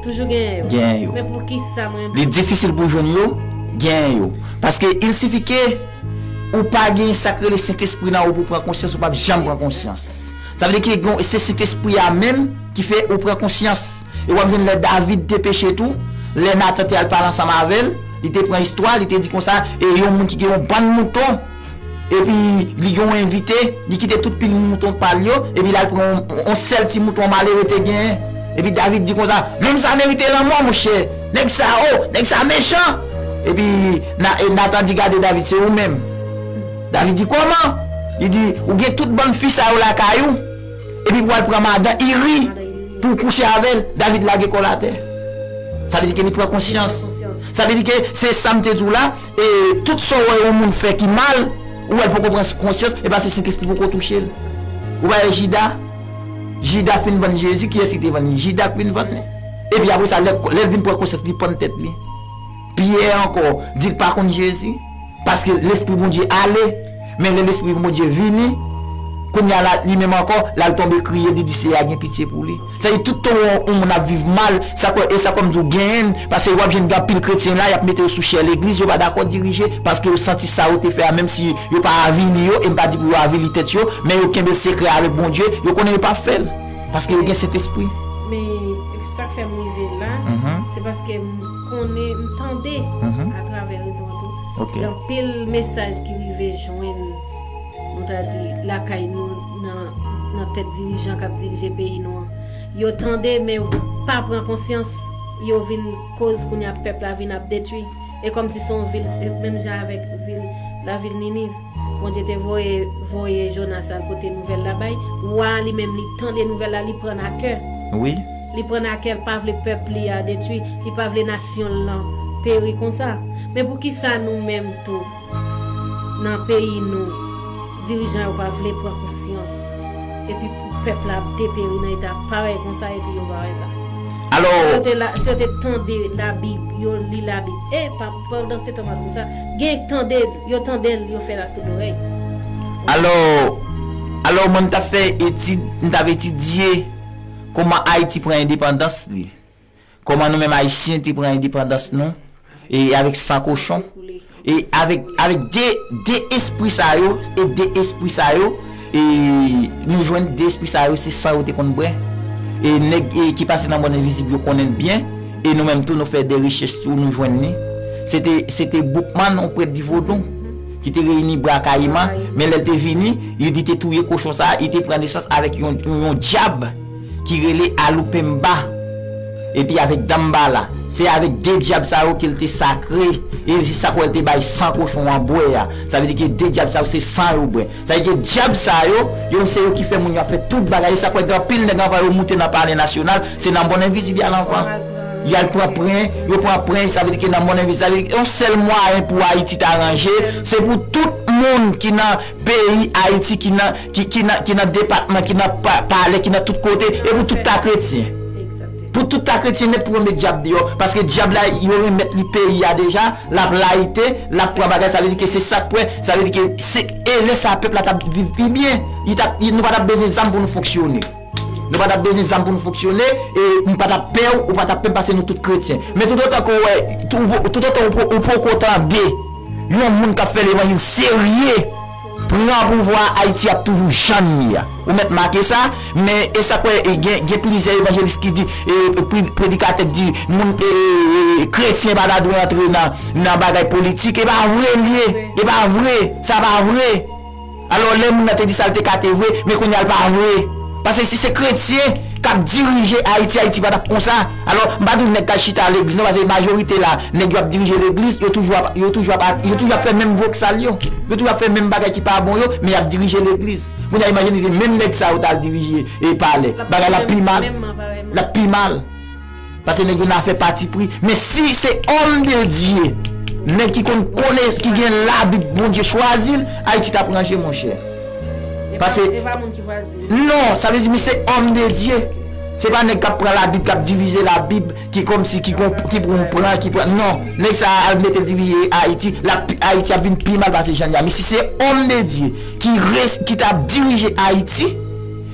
Toujou genyen yo. Genyen yo. Men poukisa mwen... Li difisil pou jwenn yo, genyen yo. Paske il sifi ke ou pa gen sa k rele Sentespri nan ou pou pran konsyans, ou p ap janm pran konsyans. Sa vle di ke gon, se Sentespri a menm ki fè ou pran konsyans. E w ap jwenn lè David te peche tou, lè Natan te al pale ansanm avè l, li te pran istwa, li te di konsa, e yon moun ki gen yon bann mouton, epi li gen yon envite, li kite tout pil mouton pa l yo, epi l al pran yon, yon sèl ti mouton malere te genyen. Epi David di konsa, nonm sa merite lanmò, monchè. Nèg sa, o, nèg sa mechan. Epi Na-, e Natan di, gade David, se ou menm. David di, kòman? Li di, ou gen tout bann fi sa yo lakay ou, epi pou al pran madan Iri pou w kouche avè l. David lage kò l atè. Sa vle di ke li pran konsyans. Sa vle di ke se sa m te di w la, e tout sa w wè yon moun fè ki mal, ou wè l poko pran konsyans, e pa se Sentespri poko touche l. Ou pa wè Jida? Jida fin vann Jezi, kiyès ki te vann li? Jida k vin vann li. Epi apre sa, lè, lè l vin pran konsyans, li pann tèt li. Pyè ankò di l pa konn Jezi, paske Lespri Bondye ale, men lè Lespri Bondye vini, kounye a la, li menm ankò, l al tonbe kriye, li di Seyè a gen pitye pou li. Sa di tout tan yon, yon moun ap viv mal, sa kwè, e sa kwè m di w genyen, paske w ap jwenn gen anpil kretyen la, y ap mete yo sou chè legliz, yo pa dakò dirije, paske yo santi sa yo te fè a, menm si yo pa avili yo, e m pa di pou yo avili tèt yo, men yo kenbe sekrè avèk Bondye, yo konnen yo p ap fè l. Paske yo gen Sentespri. Men sa k fè m rive la, se paske m konnen, m tande atravè rezo an tou, gen anpil mesaj ki rive jwenn, nou ta di, lakay nou, nan nan tèt dirijan k ap dirije peyi nou an. Yo tande, men yo pa pran konsyans, yo vin koz kounye a pèp la vin ap detwi. E kòmsi se yon vil, menm jan avèk vil, lavil Niniv. Bondye te voye, voye Jonas al pote nouvèl la bay. Wa a li menm, li tande nouvèl la, li pran a kè. Wi. Li pran a kè, l pa vle pèp li a detwi, li pa vle nasyon l lan peri konsa. Men poukisa nou menm tou, nan peyi nou, dirijan yo pa vle pran konsyans, epi pou pèp la ap deperi nan eta parèy konsa, epi yo pa wè sa? Alò, si yo te la, si yo te tande Labib, yo li Labib, e pa, pandan se tan m ap di w sa, gen k tande l, yo tande l, yo fè l asou dorèy. Alò, alò, mwen, m t ap fè etid, m t ap etidye kòman Ayiti pran endepandans li. Kòman nou menm Ayisyen te pran endepandans nou, e avèk san kochon, e avèk, avèk de, de espri sa yo, e de espri sa yo, e nou jwenn de espri sa yo, se san yo te konn bwè. E nèg, e, ki pase nan mòn envizib yo konnen l byen, e nou menm tou nou fè de richès tou, nou jwenn li. Se te, se te Boukman, yon prèt di vodou, ki te reyini bwa Kayiman, men lè l te vini, li, li te touye kochon sa, li te pran nesans avèk yon, yon, yon dyab ki rele Aloupemba, epi avèk Dambala. Se avèk de dyab sa yo ke l te sakre, e se sa k fè l te bay san kochon an bwè a. Sa vle di ke de dyab sa yo se san yo bwè. Sa vle di ke dyab sa yo, yo se yo ki fè moun yo ap fè tout bagay. E sa k fè gen anpil nèg anvan yo moute nan palè nasyonal, se nan mòn envizib y al anvan. Y al pran pren, yo pran pren, sa vle di ke nan mòn envizib, sa vle di ke yon sèl mwayen pou Ayiti ta ranje, se pou tout moun ki nan peyi Ayiti, ki nan, ki, ki nan, ki nan depatman, ki nan pa, palè, ki nan tout kote, e pou tout ta kretyen. Pou tout ta kretyen nèt, pou yo met dyab deyò, paske dyab la, yo remèt li peyi a deja, l ap layite, l ap pran bagay, sa vle di ke se sa k prè, sa vle di ke se, e lè sa a pèp la t ap viv pi byen, li t ap, li, nou pa t ap bezwen zam pou nou fonksyone. Nou pa t ap bezwen zam pou nou fonksyone, e m pa t ap pè w, ou pa t ap pè m, paske nou tout kretyen. Men toutotan ke w wè, tou, toutotan ou po-, ou poko tande yon moun k ap fè levanjil serye pran pouvwa a, Ayiti ap toujou jan l ye a. Ou mèt make sa, men e sa k fè, e gen, gen plizyè evanjelis ki di, e, pri-, predikatè k di moun, e, e, e, kretyen pa ta dwe antre nan, nan bagay politik. E pa vre l ye. E pa vre. Sa pa vre. Alò, lè moun nan te di sa, l te ka te vre, men kounye a l pa vre. Paske si se kretyen k ap dirije Ayiti, Ayiti pa t ap konsa. Alò, m pa di w nèg k al chita legliz non, paske majorite la, nèg yo ap dirije legliz, yo toujou ap, yo toujou ap, yo toujou ap fè menm voksal yo. Yo toujou ap fè menm bagay ki pa bon yo, men y ap dirije legliz. Kounye a, imajine si menm nèg sa yo t al dirije e palè, bagay la ap pi mal. L ap pi mal. Paske nèg yo nan afè patipri. Men si se òm de Dye, nèg ki konn konnen, ki gen Labib, Bondye chwazi l, Ayiti t ap ranje, monchè. Paske, non, sa vle di, men se òm de Dye. Se pa nèg k ap pran Labib, k ap divize Labib, ki kòmsi, ki gon, ki pran, pran, ki pran. Non, nèg sa a al mete l divize Ayiti, l ap, Ayiti ap vin pi mal pase jan l ye a. Men si se òm de Dye ki res-, ki t ap dirije Ayiti,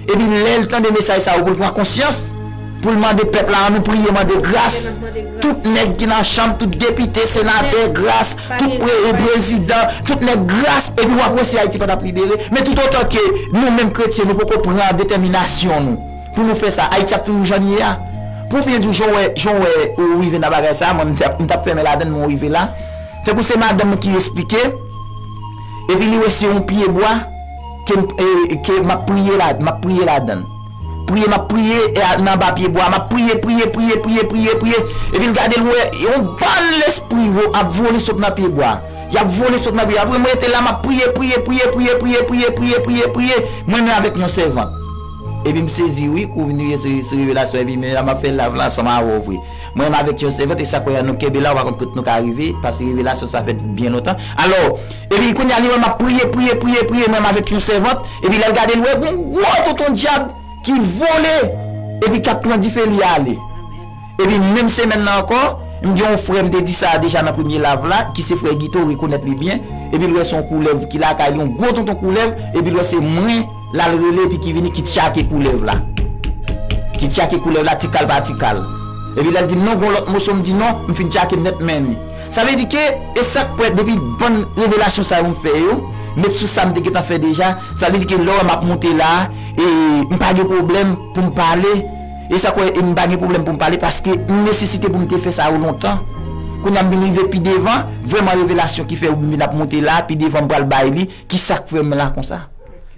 epi lè l tande mesaj sa yo, pou l pran konsyans, pou l mande pèp la, ann nou priye, mande gras. Tout nèg ki nan chanm, tout depite, senatè, gras, tout pre-, prezidan, tout nèg, gras, epi w ap wè si Ayiti pa t ap libere. Men toutotan ke nou menm kretyen, nou poko pran detèminasyon nou pou nou fè sa, Ayiti ap toujou jan l ye a. Pou byen di w, jan w wè, jan w wè ou rive nan bagay sa a, mwen, m t ap, m t ap fèmen ladann, men w rive la. Tankou se madanm mwen ki esplike, epi li wè se yon pye bwa ke m, e, ke m ap priye la, m ap priye ladann. Priye, m ap priye, e a, nan ba pye bwa, m ap priye, priye, priye, priye, priye, priye. Epi l gade, l wè yon bann lespri vo-, ap vole sot nan pye bwa. Y ap vole sot nan pye. Apre, mwen rete la, m ap priye, priye, priye. Mwen menm avèk yon sèvant. Epi m sezi, wi, kou vin rive sou, sou revelasyon, epi men la, m ap fè live la ansanm avè w vre. Mwen menm avèk yon sèvant, e sa kwè a, nou kenbe la, ou pa konn kote nou ka rive, paske revelasyon sa fèt byen lontan. Alò, epi kounye a, li wè m ap priye, priye, priye, priye, mwen menm avèk yon sèvant, epi lè l gade, l wè gon gwo tonton dyab ki vole, epi k ap pran dife, li ale. Epi menm semèn nan ankò, m gen yon frè, m te di sa deja nan premye live la, ki se frè Guito, ou rekonèt li byen, epi l wè se yon koulèv ki lakay li, yon gwo tonton koulèv, epi l wè se mwen, l al rele, epi ki vini, ki tchake koulèv la. Ki tchake koulèv la, ti kal pa ti kal. Epi lè l di m non, gon lòt moso, m di non, m fin tchake nèt men li. Sa vle di ke, e sa k prèt, depi bann revelasyon sa yo m fè yo, met sou sa m te gentan fè deja, sa vle di ke lè w wè m ap monte la, e m pa gen pwoblèm pou m pale. E sa kwè, e m pa gen pwoblèm pou m pale, paske m nesesite pou m te fè sa yo lontan. Kounye a m vin rive pi devan, vrèman revelasyon ki fè m vin ap monte la, pi devan m pral bay li, ki sa k fè m la konsa.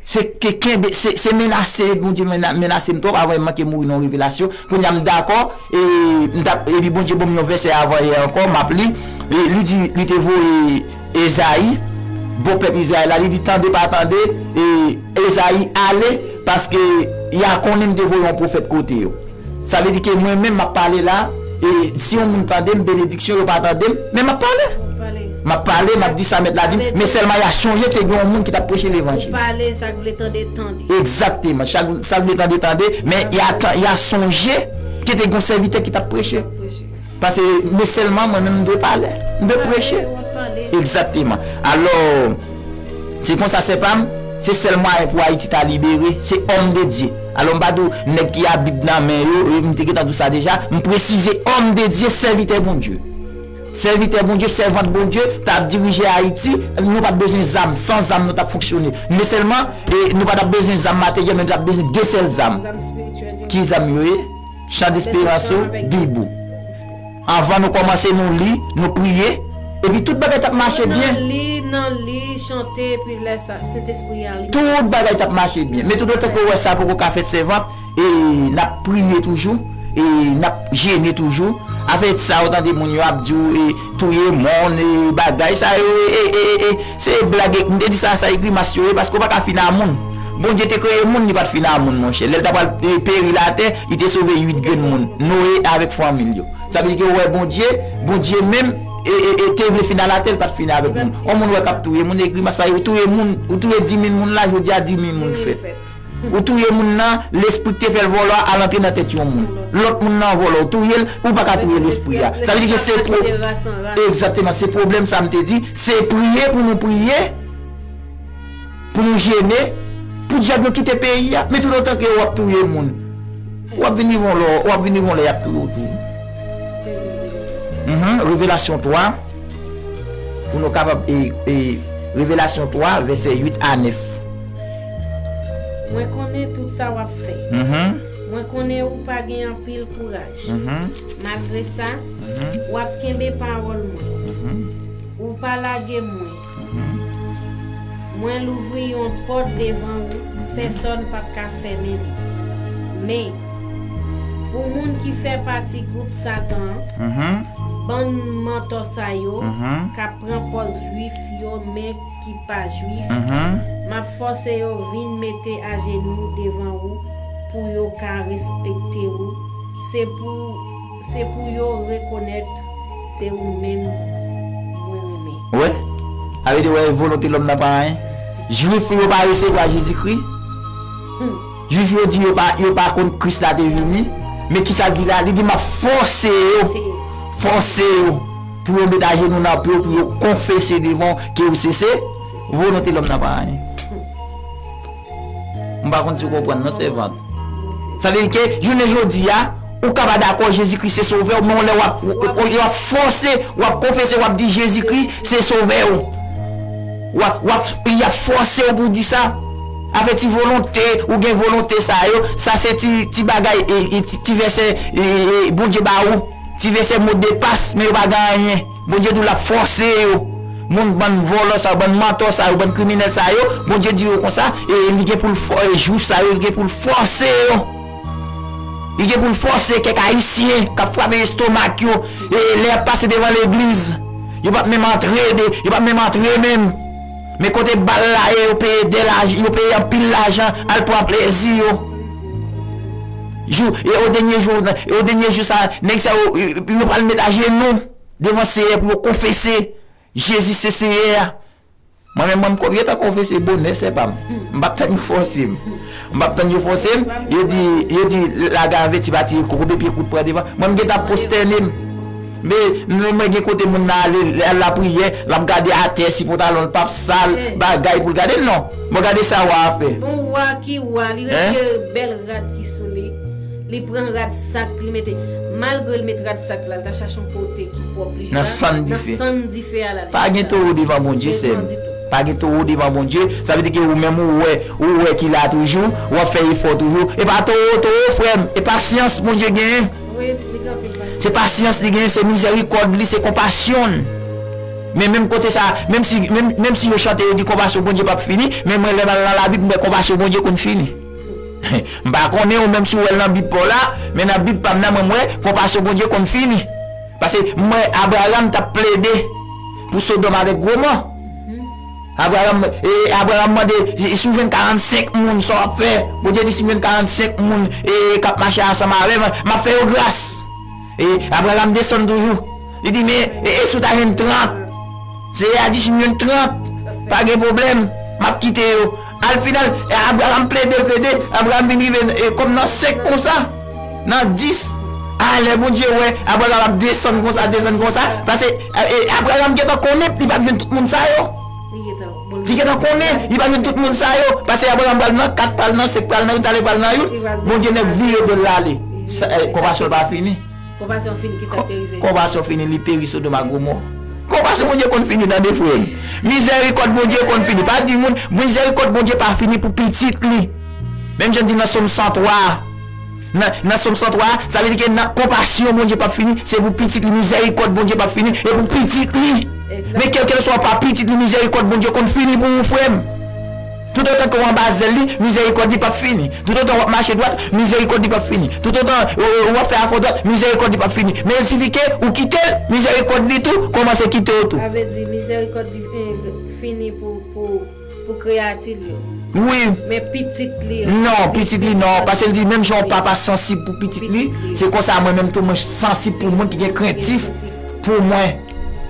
Se ke kenbe, se, se menase, Bondye mena-, menase m twòp avan m manke mouri nan revelasyon. Kounye a m dakò, e m t ap, epi Bondye ban m yon vèsè avan yè ankò, m ap li, e li di, li te voye Ezayi, bon pèp Izrayèl la, li di, tande pa tande, e Ezayi ale, paske y a konnen m te voye yon pwofèt kote yo. Sa vle di ke mwen menm m ap pale la, e si yon moun tande m, benediksyon, yo pa tande m, men m ap pale. M ap pale, m ap di sa mèt la di m, men sèlman y a sonje te gen yon moun ki t ap preche levanjil. Ou pale, sa k vle tande, tande. Egzakteman, sa k vle tande, tande, men y a, y a sonje ke te gen yon sèvitè ki t ap preche. Paske mwen sèlman, mwen menm, m dwe pale, m dwe preche. Egzakteman. Alò, se konsa, sè pa m, se sèl mwayen pou Ayiti ta libere, se òm de Dye. Alò, m pa di w nèg ki a Bib nan men yo, e m te gentan di w sa deja, m presize òm de Dye, sèvitè Bondye. Sèvitè Bondye, sèvant Bondye, t ap dirije Ayiti, nou pa t bezwen zam, san zam nou t ap fonksyone. Men sèlman, e, nou pa t ap bezwen zam materyèl, men nou t ap bezwen de sèl zam. Ki zam yo ye? Chan desperans ou, Bib ou. Anvan nou kòmanse, nou li, nou priye, epi tout bagay t ap mache byen. Nan li, nan li, chante, epi lè sa, Sentespri a li. Tout bagay t ap mache byen. Men toutotan ke w wè sa poko ka fèt, sèvant, e n ap priye toujou, e n ap jene toujou. Afè sa yo tande moun yo ap di w, e touye moun, e bagay sa yo, e, e, e, e, se blag, e, m te di sa, sa e grimas yo ye, paske w pa ka fin a moun. Bondye te kreye moun, li pa t fin a moun, monchè. Lè l ta pral, e, peri latè, li te sove uit grenn moun, Noye avèk fanmi l yo. Sa vle di ke w wè Bondye, Bondye menm, e, e, e, te vle fin a latè, l pa t fin avèk moun. Yon moun wè k ap touye moun, e grimas pa yo touye moun, ou touye dis mil moun la, jodi a dis mil moun fèt. Ou touye moun nan, lespri k te fè l vòlò a al antre nan tèt yon moun. Lòt moun nan vòlò, ou touye l, ou pa ka touye lespri a. Sa vle di ke se pro-, egzakteman, se pwoblèm sa m te di, se priye pou nou priye, pou nou jene, pou dyab yo kite peyi a. Men toutotan ke w ap touye moun, w ap vin rive yon lè, w ap vin rive yon lè y ap touye w tou. Mhm, Revelasyon twa, pou nou kapab, e, e, Revelasyon twa, vèsè uit a nèf. Mwen konnen tout sa w ap fè. Mhm. Mwen konnen ou pa gen anpil kouraj. Mhm. Malgre sa, mhm, w ap kenbe pawòl mwen. Mhm. Ou pa lage mwen. Mhm. Mwen louvri yon pòt devan ou, pèsòn p ap ka fèmen li. Men, pou moun ki fè pati gwoup Satan an, mhm, bann mantò sa yo, mhm, k ap pran pòz Jwif yo, men ki pa Jwif, mhm, m ap fòse yo vin mete ajenou devan ou pou yo ka respekte ou. Se pou, se pou yo rekonèt se ou menm mwen renmen. Wè? Sa vle di, wè, volonte lòm nan pa anyen. Jwif yo pa resevwa Jezikri. Hmm. Jwif yo di yo pa, yo pa konn Kris la te vini. Men kisa l di la? Li di, m ap fòse yo. Fòse yo. Pou yo met ajenou nan pye w, pou yo konfese devan w ke ou se, se volonte lòm nan pa anyen. M pa konn si w konprann non, sèvant. Sa vle di ke jounen jodi a, ou ka pa dakò Jezikri se sovè w, men yon lè w ap, w, w, w ap fòse, w ap konfese, w ap di Jezikri se sovè w. W ap, w ap, y ap fòse w pou w di sa. Avè ti volonte, ou gen volonte sa yo, sa se ti, ti bagay, e, e, ti, ti vèsè, e, e, Bondye ba ou. Ti vèsè mo de pas, men yo pa gen anyen. Bondye di w l ap fòse yo. Moun, bann vòlò sa yo, bann mantò sa yo, bann kriminèl sa yo, Bondye di yo konsa, e li gen pou l fò-, e, Jwif sa yo, li gen pou l fòse yo. Li gen pou l fòse kèk Ayisyen k ap frape estomak yo, e lè y ap pase devan legliz, yo p ap menm antre de, yo p ap menm antre menm. Men kote bal la ye, yo peye de laj-, yo peye anpil lajan, al pran plezi yo. Jou, e o dènye jou, e o dènye jou sa, nèg sa yo, yo, yo pral met ajenou devan Seyè pou yo konfese Jezi se Seyè a. Mwen menm, mwen, m konbyen tan konfese bonè, sè pa m. M p ap tann yo fòse m. M p ap tann yo fòse m. Yo di, yo di, lage avèti pa tire koko, pye kout pran devan. Mwen, m gentan pwostène m. Men, men mwen gen kote moun nan ale, lè al lapriyè, l ap gade atè, si pantalon l p ap sal, bagay pou l gade, non. Mwen gade sa wa a fè. Bon, wa ki wa, li retire bèl rad ki sou li. Li pran rad sak, li mete. Malgre l met rad sak la, l ta chache yon kote ki pwòp, li jwenn nan sann dife. Nan sann dife a la, li jwenn. Pa gen towo devan Bondye, sè m. Pa gen towo devan Bondye. Sa vle di ke ou menm ou wè, ou wè ki la toujou, w ap fè efò toujou. E pa towo, towo, frè m, e pasyans Bondye genyen. Wi, li gen anpil pasyans. Se pasyans li genyen, se mizèrikòd li, se konpasyon l. Men menm kote sa, menm si, menm, menm si yo chante, yo di konpasyon Bondye p ap fini, men mwen lè m al nan Labib, m wè konpasyon Bondye konn fini. M pa konnen ou menm si w wè l nan Bib pa w la, men nan Bib pa m nan, mwen, m wè konpasyon Bondye konn fini. Paske m wè Abraram t ap plede pou Sodòm avèk Gomò. Abraram, e, Abraram mande, "Si, si w jwenn karannsenk moun, sa w ap fè?" Bondye di, "Si m jwenn karannsenk moun, e, k ap mache ansanm avè m, m ap fè yo gras." E Abraram desann toujou. Li di, "Men, e, e si w ta jwenn trant?" Seyè a di, "Si m jwenn trant, pa gen pwoblèm, m ap kite yo." Al final, e, Abraram plede, plede, Abraram vin rive, e, kòm nan senk konsa, nan dis. A, lè Bondye wè Abraram ap desann konsa, desann konsa, paske, e, e, Abraram gentan konnen li p ap jwenn tout moun sa yo. Li gentan konnen li p ap jwenn tout moun sa yo, paske Abraram pral nan kat, pral nan senk, pral nan uit, ale pral nan yout. Bondye nèk vire do l ale. Sa, e, konpasyon l pa fini. Konpasyon fini, kisa k te rive? Konpasyon fini, li peri Sodòm ak Gomò. Konpasyon Bondye konn fini, tande, frè m. Mizèrikòd Bondye konn fini. Pa di moun, mizèrikòd Bondye pa fini pou pitit li. Menm jan di nan Sòm san twa. Nan, nan Sòm san twa, sa vle di ke nan konpasyon Bondye p ap fini, se pou pitit li, mizèrikòd Bondye p ap fini, e pou pitit li. Men kèlkeswa pa pitit li, mizèrikòd Bondye konn fini pou ou, frè m. Toutotan ke w anba zèl li, mizèrikòd li p ap fini. Toutotan w ap mache dwat, mizèrikòd li p ap fini. Toutotan, e, e, w ap fè afè dwat, mizèrikòd li p ap fini. Men l sifi ke ou kite l, mizèrikòd li tou kòmanse kite w tou. Sa vle di, mizèrikòd li, e, fini pou, pou, pou kreyati l yo. Wi. Men pitit li yo. Non, pitit li non. Paske l di, menm jan yon papa sansib pou pitit li, se konsa mwen menm tou, mwen sansib pou moun ki gen krentif pou mwen.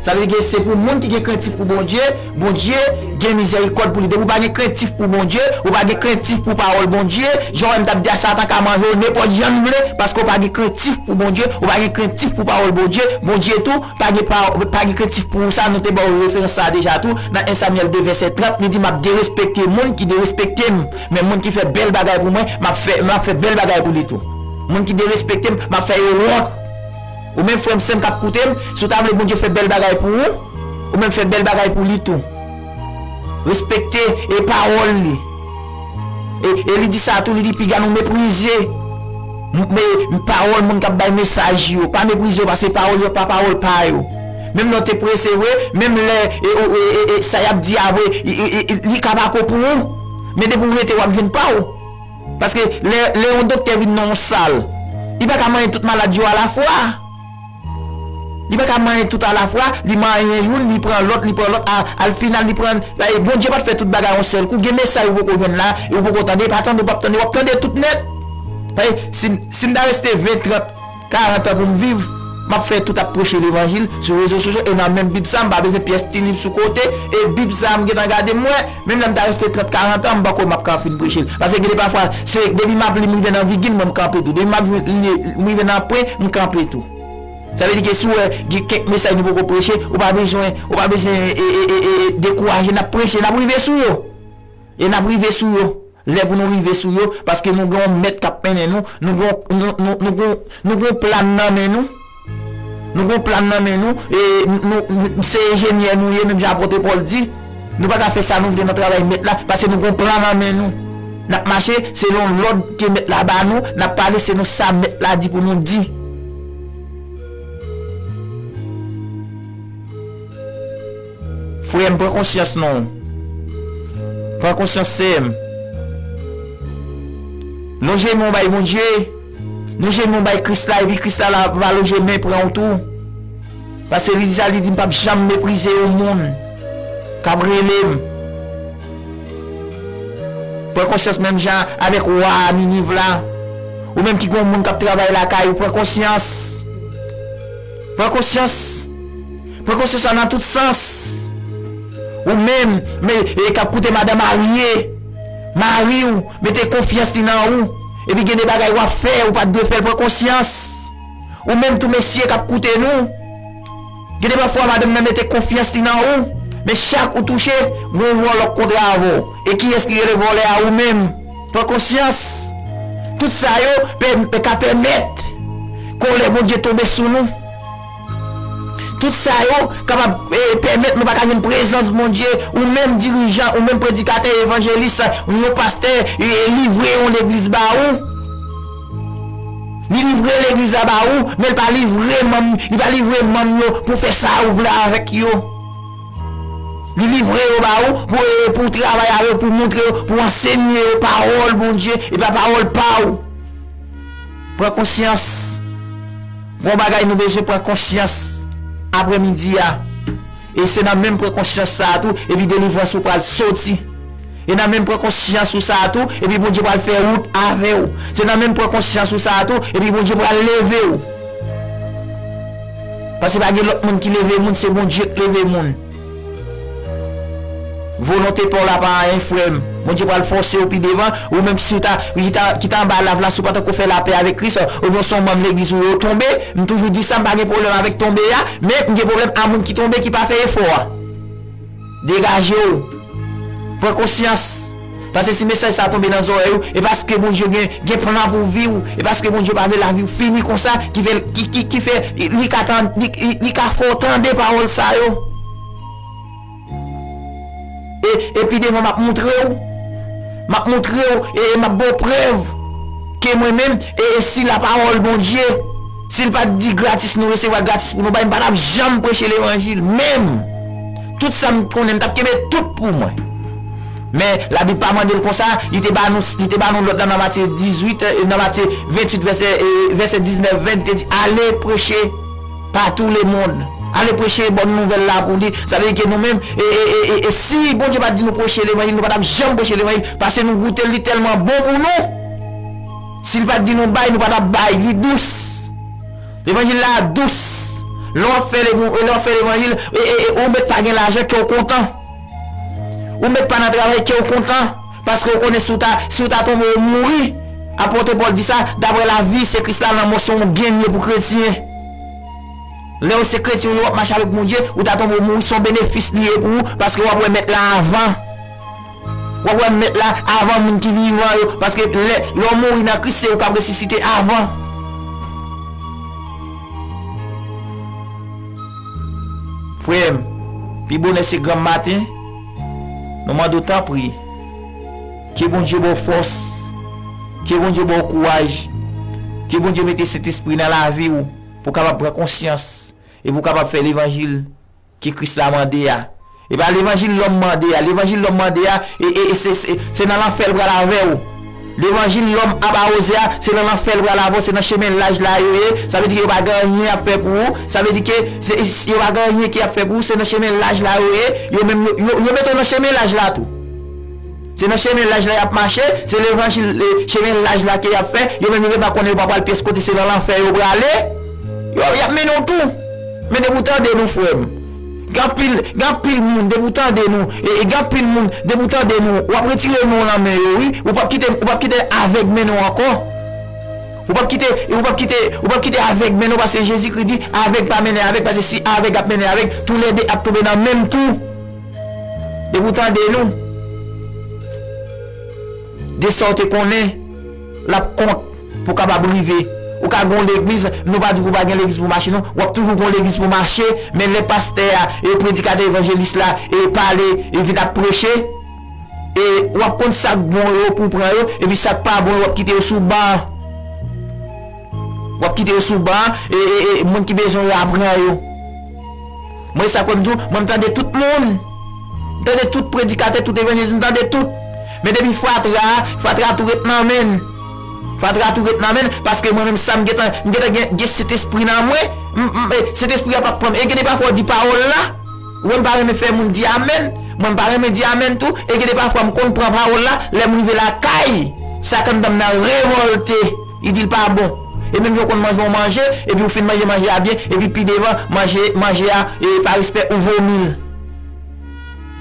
Sa vle di ke se pou moun ki gen krentif pou Bondye, Bondye gen mizèrikòd pou li. Depi w pa gen krentif pou Bondye, ou pa gen krentif pou pawòl Bondye, jan w wè m t ap di a, Satan ka manje w nenpòt jan l vle, paske w pa gen krentif pou Bondye, ou pa gen krentif pou pawòl Bondye, Bondye tou pa gen pa, pa gen krentif pou ou. Sa, nou te ba w referans sa a deja tou, nan en Samyèl de vèsè trant, li di, "M ap derespekte moun ki derespekte m, men moun ki fè bèl bagay pou mwen, m ap fè, m ap fè bèl bagay pou li tou. Moun ki derespekte m, m ap fè yo wont." Ou menm frè m, sè m k ap koute m, si w ta vle Bondye fè bèl bagay pou ou, ou menm fè bèl bagay pou li tou. Respekte, e, pawòl li. E, e li di sa tou, li di piga nou meprize m-, me-, pawòl moun k ap bay mesaj yo. Pa meprize yo, paske pawòl yo pa pawòl pa yo. Menm lè w te prese vre, menm lè, e, e, e, e, e, sa y ap di a vre, e, e, e, e, li ka pa ko pou ou. Men depi w rete, w ap jwenn pa w. Paske lè, lè yon doktè vin nan yon sal, li pa ka manyen tout malad yo alafwa. Li pa ka manyen tout alafwa, li manyen youn, li pran lòt, li pran lòt, a, al final li pran, e, Bondye pa t fè tout bagay yon sèl kou, gen mesaj ou poko jwenn la, e ou poko tande, pa tande, ou p ap tande, w ap tande tout nèt. Paske si, si m ta reste ven, trant, karant an pou m viv, m ap fè tout ap preche levanjil sou rezo sosyo, e nan menm Bib sa, m pa bezwen pyès ti liv sou kote, e Bib sa, m gentan gade, m wè, menm lè m ta reste trant, karant an, m pa kwè m ap ka fin preche l. Paske gen de pafwa, se depi m ap li, m rive nan vigil, mwen m kanpe tou. Depi m ap li, m rive nan pwen, m kanpe tou. Sa vle di ke si w wè gen kèk mesaj nou poko preche, ou pa bezwen, ou pa bezwen, e, e, e, e, e, dekouraje, n ap preche, n ap rive sou yo. E n ap rive sou yo. Lè pou nou rive sou yo, paske nou gen yon mèt k ap mennen nou, nou gen, nou, nou, nou gen, nou gen yon plan nan men nou. Nou gen yon plan nan men nou, e nou, nou, se enjenyè nou ye, menm jan apot Pòl di. Nou pa ka fè sa nou vle nan travay mèt la, paske nou gen yon plan nan men nou. N ap mache selon lòd ke mèt la ba nou, n ap pale selon sa mèt la di pou nou di. Frè m, pran konsyans non. Pran konsyans sè m. Lonje men w bay Bondye. Lonje men w bay Kris la, epi Kris la, la va lonje men pran w tou. Paske li di sa, li di, "M p ap janm meprize yon moun k ap rele m." Pran konsyans menm jan avèk wa a Niniv la. Ou menm ki gen yon moun k ap travay lakay ou, pran konsyans. Pran konsyans. Pran konsyans la nan tout sans. Ou menm, men, e, k ap koute madanm marye, mari w, mete konfyans li nan ou. Epi gen de bagay w ap fè, ou pa t dwe fè l, pran konsyans. Ou menm tou mesye k ap koute nou. Gen de pafwa madanm nan mete konfyans li nan ou, men chak ou touche, gon vòlò k kontre avè w. E kiyès ki rele vòlè a? Ou menm. Pran konsyans. Tout sa yo pè-, ka pèmèt kòlè Bondye tonbe sou nou. Tout sa yo kapab, eh, pèmèt nou pa ka jwenn prezans Bondye. Ou menm dirijan, ou menm predikatè, evanjelis, yon pastè, eh, livre yon legliz ba ou. Li livre legliz la ba ou, men li pa livre manm, li pa livre manm yo pou fè sa ou vle avèk yo. Li livre yo ba ou pou, eh, pou w travay avè yo, pou w montre yo, pou w ansenye yo pawòl Bondye, e pa pawòl pa ou. Pran konsyans. Gon bagay nou bezwen pran konsyans aprèmidi a. E se nan menm pran konsyans sa a tou, epi delivrans ou pral soti. E nan menm pran konsyans ou sa a tou, epi Bondye pral fè wout avè w. Se nan menm pran konsyans ou sa a tou, epi Bondye pral leve w. Paske pa gen lòt moun ki leve moun, se Bondye k leve moun. Volonte pa w la pa anyen, frè m. Bondye pral fòse w pi devan. Ou menm ki ta, ki ta, ki ta anba lav la, si w pa t ko fè lapè avèk Kris, oubyen se yon manm legliz ou yo tonbe, m toujou di sa, m pa gen pwoblèm avèk tonbe a, men m gen pwoblèm a moun ki tonbe ki pa fè efò a. Degaje w. Pran konsyans. Paske si mesaj sa a tonbe nan zòrèy ou, e paske Bondye gen, gen plan pou vi w, e paske Bondye pa vle lavi w fini konsa, ki fè, ki, ki, ki fè li ka tan-, li, li, li ka fè w tande pawòl sa yo. E, e pi devan, m ap montre w. M ap montre w, e, e m ap ba w prèv ke mwen menm, e, e si lapawòl Bondye, si l pa t di gratis nou resevwa l, gratis pou nou bay, m pa t ap janm preche levanjil. Menm, tout sa m konnen, m t ap kenbe tout pou mwen. Men, Labib pa mande l konsa, li te ba nou, li te ba nou lòd la nan Matye dizuit, e, nan Matye venntuit, vèsè, e, vèsè diznèf, ven, li te di, "Allez prêcher par tout le monde." Ale preche bòn nouvèl la pou li. Sa vle di ke nou menm, e, e, e, e, e si Bondye pa t di nou preche levanjil, nou pa t ap janm preche levanjil, paske nou goute l, li tèlman bon pou nou. Si l pa t di nou bay, nou pa t ap bay. Li dous. Levanjil la dous. Lè w ap fè le-, lè w ap fè levanjil, e, e, e, ou mèt pa gen lajan, kè w kontan. Ou mèt pa nan travay, kè w kontan. Paske w konnen si w ta, si w ta tonbe, w mouri. Apot Pòl di sa, daprè lavi, se Kris la, lanmò se yon gen li ye pou kretyen. Lè w se kretyen, w ap mache avèk Bondye, ou ta tonbe, w mouri, se yon benefis li ye pou ou, paske w ap wè Mèt la avan. W ap wè Mèt la avan moun ki vivan yo, paske lè, lè w mouri nan Kris, se ou k ap resisite avan. Frè m, pi bonè se granm maten, nou mande w tanpri, ke Bondye ba w fòs, ke Bondye ba w kouraj, ke Bondye mete Sentespri nan lavi w, pou w kapab pran konsyans, e pou w kapab fè levanjil ke Kris la mande a. E pa levanjil lòm mande a. Levanjil lòm mande a, e, e, e se, se, se nan lanfè l pral avè w. Levanjil lòm ap awoze a, se nan lanfè l pral avè w, se nan chemen laj la yo ye. Sa vle di ke yo pa gen anyen y ap fè pou ou. Sa vle di ke se, yo pa gen anyen ke y ap fè pou ou, se nan chemen laj la yo ye. Yo menm, yo, yo, yo mete w nan chemen laj la tou. Se nan chemen laj la y ap mache, se levanjil, e, chemen laj la ke y ap fè. Yo menm yo pa konnen yo pa pral pyès kote, se nan lanfè yo prale. Yo, y ap mennen w tou. Men depi w tande nou, frè m, gen anpil, gen anpil moun, depi w tande nou, e, e gen anpil moun, depi w tande nou, w ap retire men w nan men yo, wi. Ou p ap kite, ou p ap kite avèg mennen w ankò. Ou p ap kite, ou p ap kite, ou p ap kite avèg mennen w, paske Jezikri di, avèg pa mennen avèg, paske si avèg ap mennen avèg, toulède ap tonbe nan menm twou. Depi w tande nou, de sa w te konnen, l ap kont pou w kapab rive. Ou ka gen yon legliz, nou pa di pou w pa gen legliz pou w mache, non. W ap toujou gen yon legliz pou w mache, men lè pastè a, e predikatè evanjelis la, e pale, e vin ap preche, e w ap konn sa k bon yo pou w pran yo, epi sa k pa bon yo, w ap kite yo sou ban. W ap kite yo sou ban, e, e, e moun ki bezwen yo a pran yo. Mwen sa kwè m di w, mwen m tande tout moun. M tande tout predikatè, tout evanjelis, m tande tout. Men depi fatra, fatra tou ret nan men n. Fatra tou ret nan men n, paske mwen menm sa m gentan, m gentan gen, gen Sentespri nan mwen. M, m, e, Sentespri a p ap pran m. E gen de pafwa w di pawòl la, ou wè m pa renmen fè moun di amèn. Mwen m pa renmen di amèn tou. E gen de pafwa m konn pran pawòl la, lè m rive lakay, sa k anndan m nan revòlte. Li di l pa bon. E menm jan w konn manje yon manje, epi w fin manje manje a byen, epi pi devan, manje, manje a, e pa respè, ou vomi l.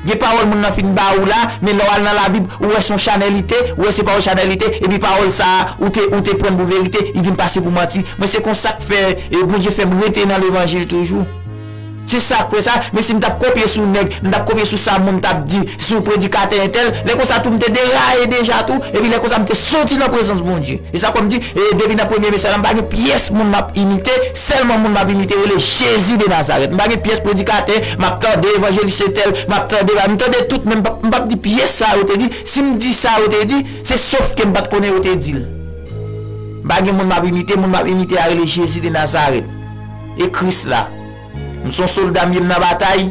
Gen pawòl moun nan fin ba ou la, men lè w al nan Labib, ou wè se yon chanèlite, ou wè se pawòl chanèlite, epi pawòl sa a, ou te, ou te pran pou verite, li vin pase pou manti. Mwen se konsa k fè, e Bondye fè m rete nan levanjil toujou. Se sa k fè sa, men si m t ap kopye sou nèg, m t ap kopye sou sa moun t ap di sou predikatè entèl, lè konsa tou m te deraye deja tou, epi lè konsa m te soti nan prezans Bondye. E sa k fè m di, e depi nan premye mesaj la, m pa gen pyès moun m ap imite, sèlman moun m ap imite rele Jezi de Nazarèt. M pa gen pyès predikatè, m ap tande evanjelis entèl, m ap tande, m tande tout, men m p ap, m p ap di pyès sa yo te di. Si m di sa yo te di, se sof ke m pa t konnen yo te di l. M pa gen moun m ap imite, moun m ap imite a rele Jezi de Nazarèt. E Kris la. M se yon sòlda m ye, m nan batay.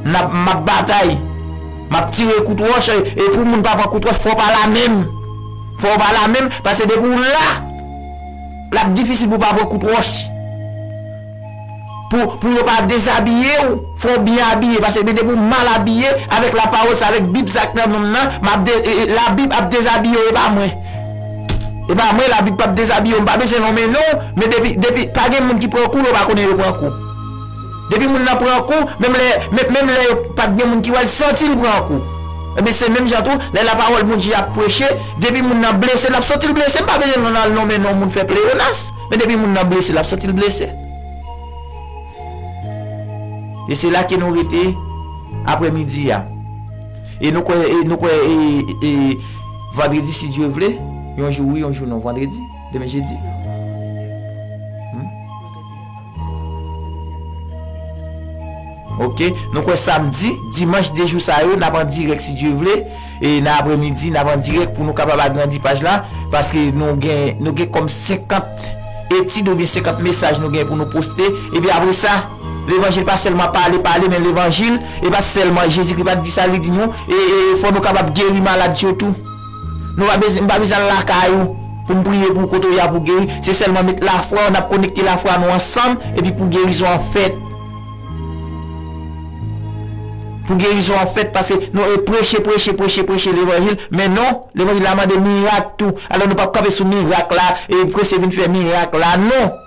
M ap, m ap batay. M ap tire kout wòch, e, e pou moun pa pran kout wòch, fò w pa la menm. Fò w pa la menm, paske depi w la, l ap difisil pou w pa pran kout wòch. Pou, pou yo pa dezabiye w, fò w byen abiye, paske depi w mal abiye, avèk lapawòl sa, avèk Bib sa k nan men m nan, m ap de, e, e, Labib ap dezabiye w, e pa mwen. E pa mwen, Labib p ap dezabiye w, m pa bezwen nonmen non w, men depi, depi pa gen moun ki pran kou, yo pa konnen yo pran kou. Depi moun nan pran kou, menm lè, men, menm lè yo pa t gen moun ki wè l, santi l pran kou. Ebyen, se menm jan tou, lè lapawòl Bondye ap preche, depi moun nan blese, l ap santi l blese, m pa bezwen al nonmen non moun fè pleyonas, men depi moun nan blese, l ap santi l blese. E se la ke nou rete aprèmidi a. E nou kwè, e nou kwè, e, e, vandredi, si Dye vle, yon jou wi, yon jou non. Vandredi, demen jedi. Hmm? Ok, nou kwè samdi, dimanch, de jou sa yo, n ap an dirèk, si Dye vle. E nan aprèmidi, n ap an dirèk pou nou kapab agrandi paj la, paske nou gen, nou gen kòm senkant etid oubyen senkant mesaj nou gen pou nou poste. Epi apre sa, levanjil pa sèlman pale, pale, men levanjil, e pa sèlman Jezikri pa t di sa, li di nou, e, e fò nou kapab geri malad yo tou. Nou pa bezwen, m pa bezwen al lakay ou pou m priye pou kote w ye a pou geri. Se sèlman met lafwa, n ap konekte lafwa nou ansanm, epi pou gerizon an fèt. Pou gerizon an fèt, paske nou, e, preche, preche, preche, preche levanjil, men non, levanjil la mande mirak tou. Alò nou p ap kanpe sou mirak la, e prese vin fè mirak la, non.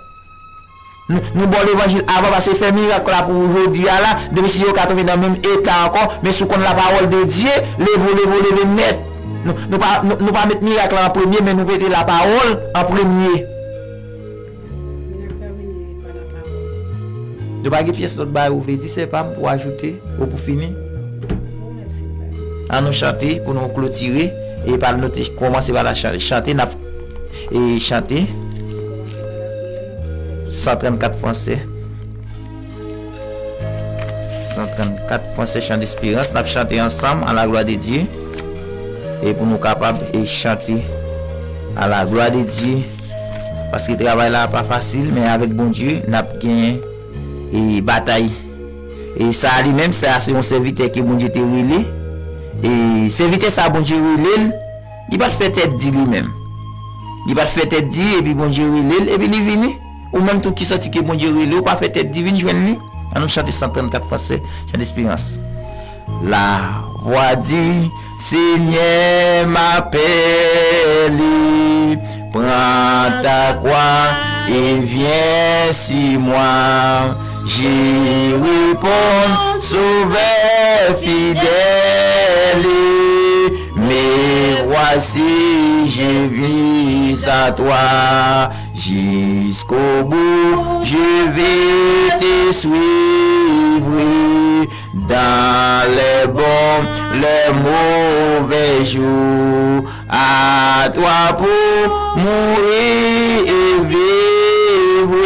Nou, nou ba w levanjil avan, paske fè mirak la pou ou jodi a la, depi si yo ka tonbe nan menm eta ankò, men si w konn lapawòl de Dye, leve w, leve w, leve nèt. Nou, nou pa, nou, nou pa met mirak la an premye, men nou mete lapawòl an premye. Mirak la vini pa lapawòl. Nou pa gen pyès lòt bagay ou vle di, sè pa m, pou ajoute ou pou fini? Bon, mèsi, frè. An nou chante pou nou klotire. E pa nou te kòmanse pa la chan-, chante, n ap, e, chante. San trannkat fransè. San trannkat fransè, Chant d'Espérance. N ap chante ansanm, À la gloire de Dieu. E pou nou kapab, e, chante, À la gloire de Dieu. Paske travay la pa fasil, men avèk Bondye, n ap genyen, e, batay. E sa a li menm, sa a se yon sèvitè ke Bondye te rele. E sèvitè sa a Bondye rele l, li pa t fè tèt di li menm. Li pa t fè tèt di, epi Bondye rele l, epi li vini. Ou menm tou ki santi ke Bondye rele w, pa fè tèt di, vin jwenn li. An nou chante san trannkat fransè, Chant d'Espérance. La voix du Seigneur m'appelle, prends ta croix et viens sur moi. J'y réponds, Sauveur fidèle, me voici, je viens à toi. Jusqu'au bout, je vais te suivre. Dans les bons, les mauvais jours, à toi pour mourir et vivre,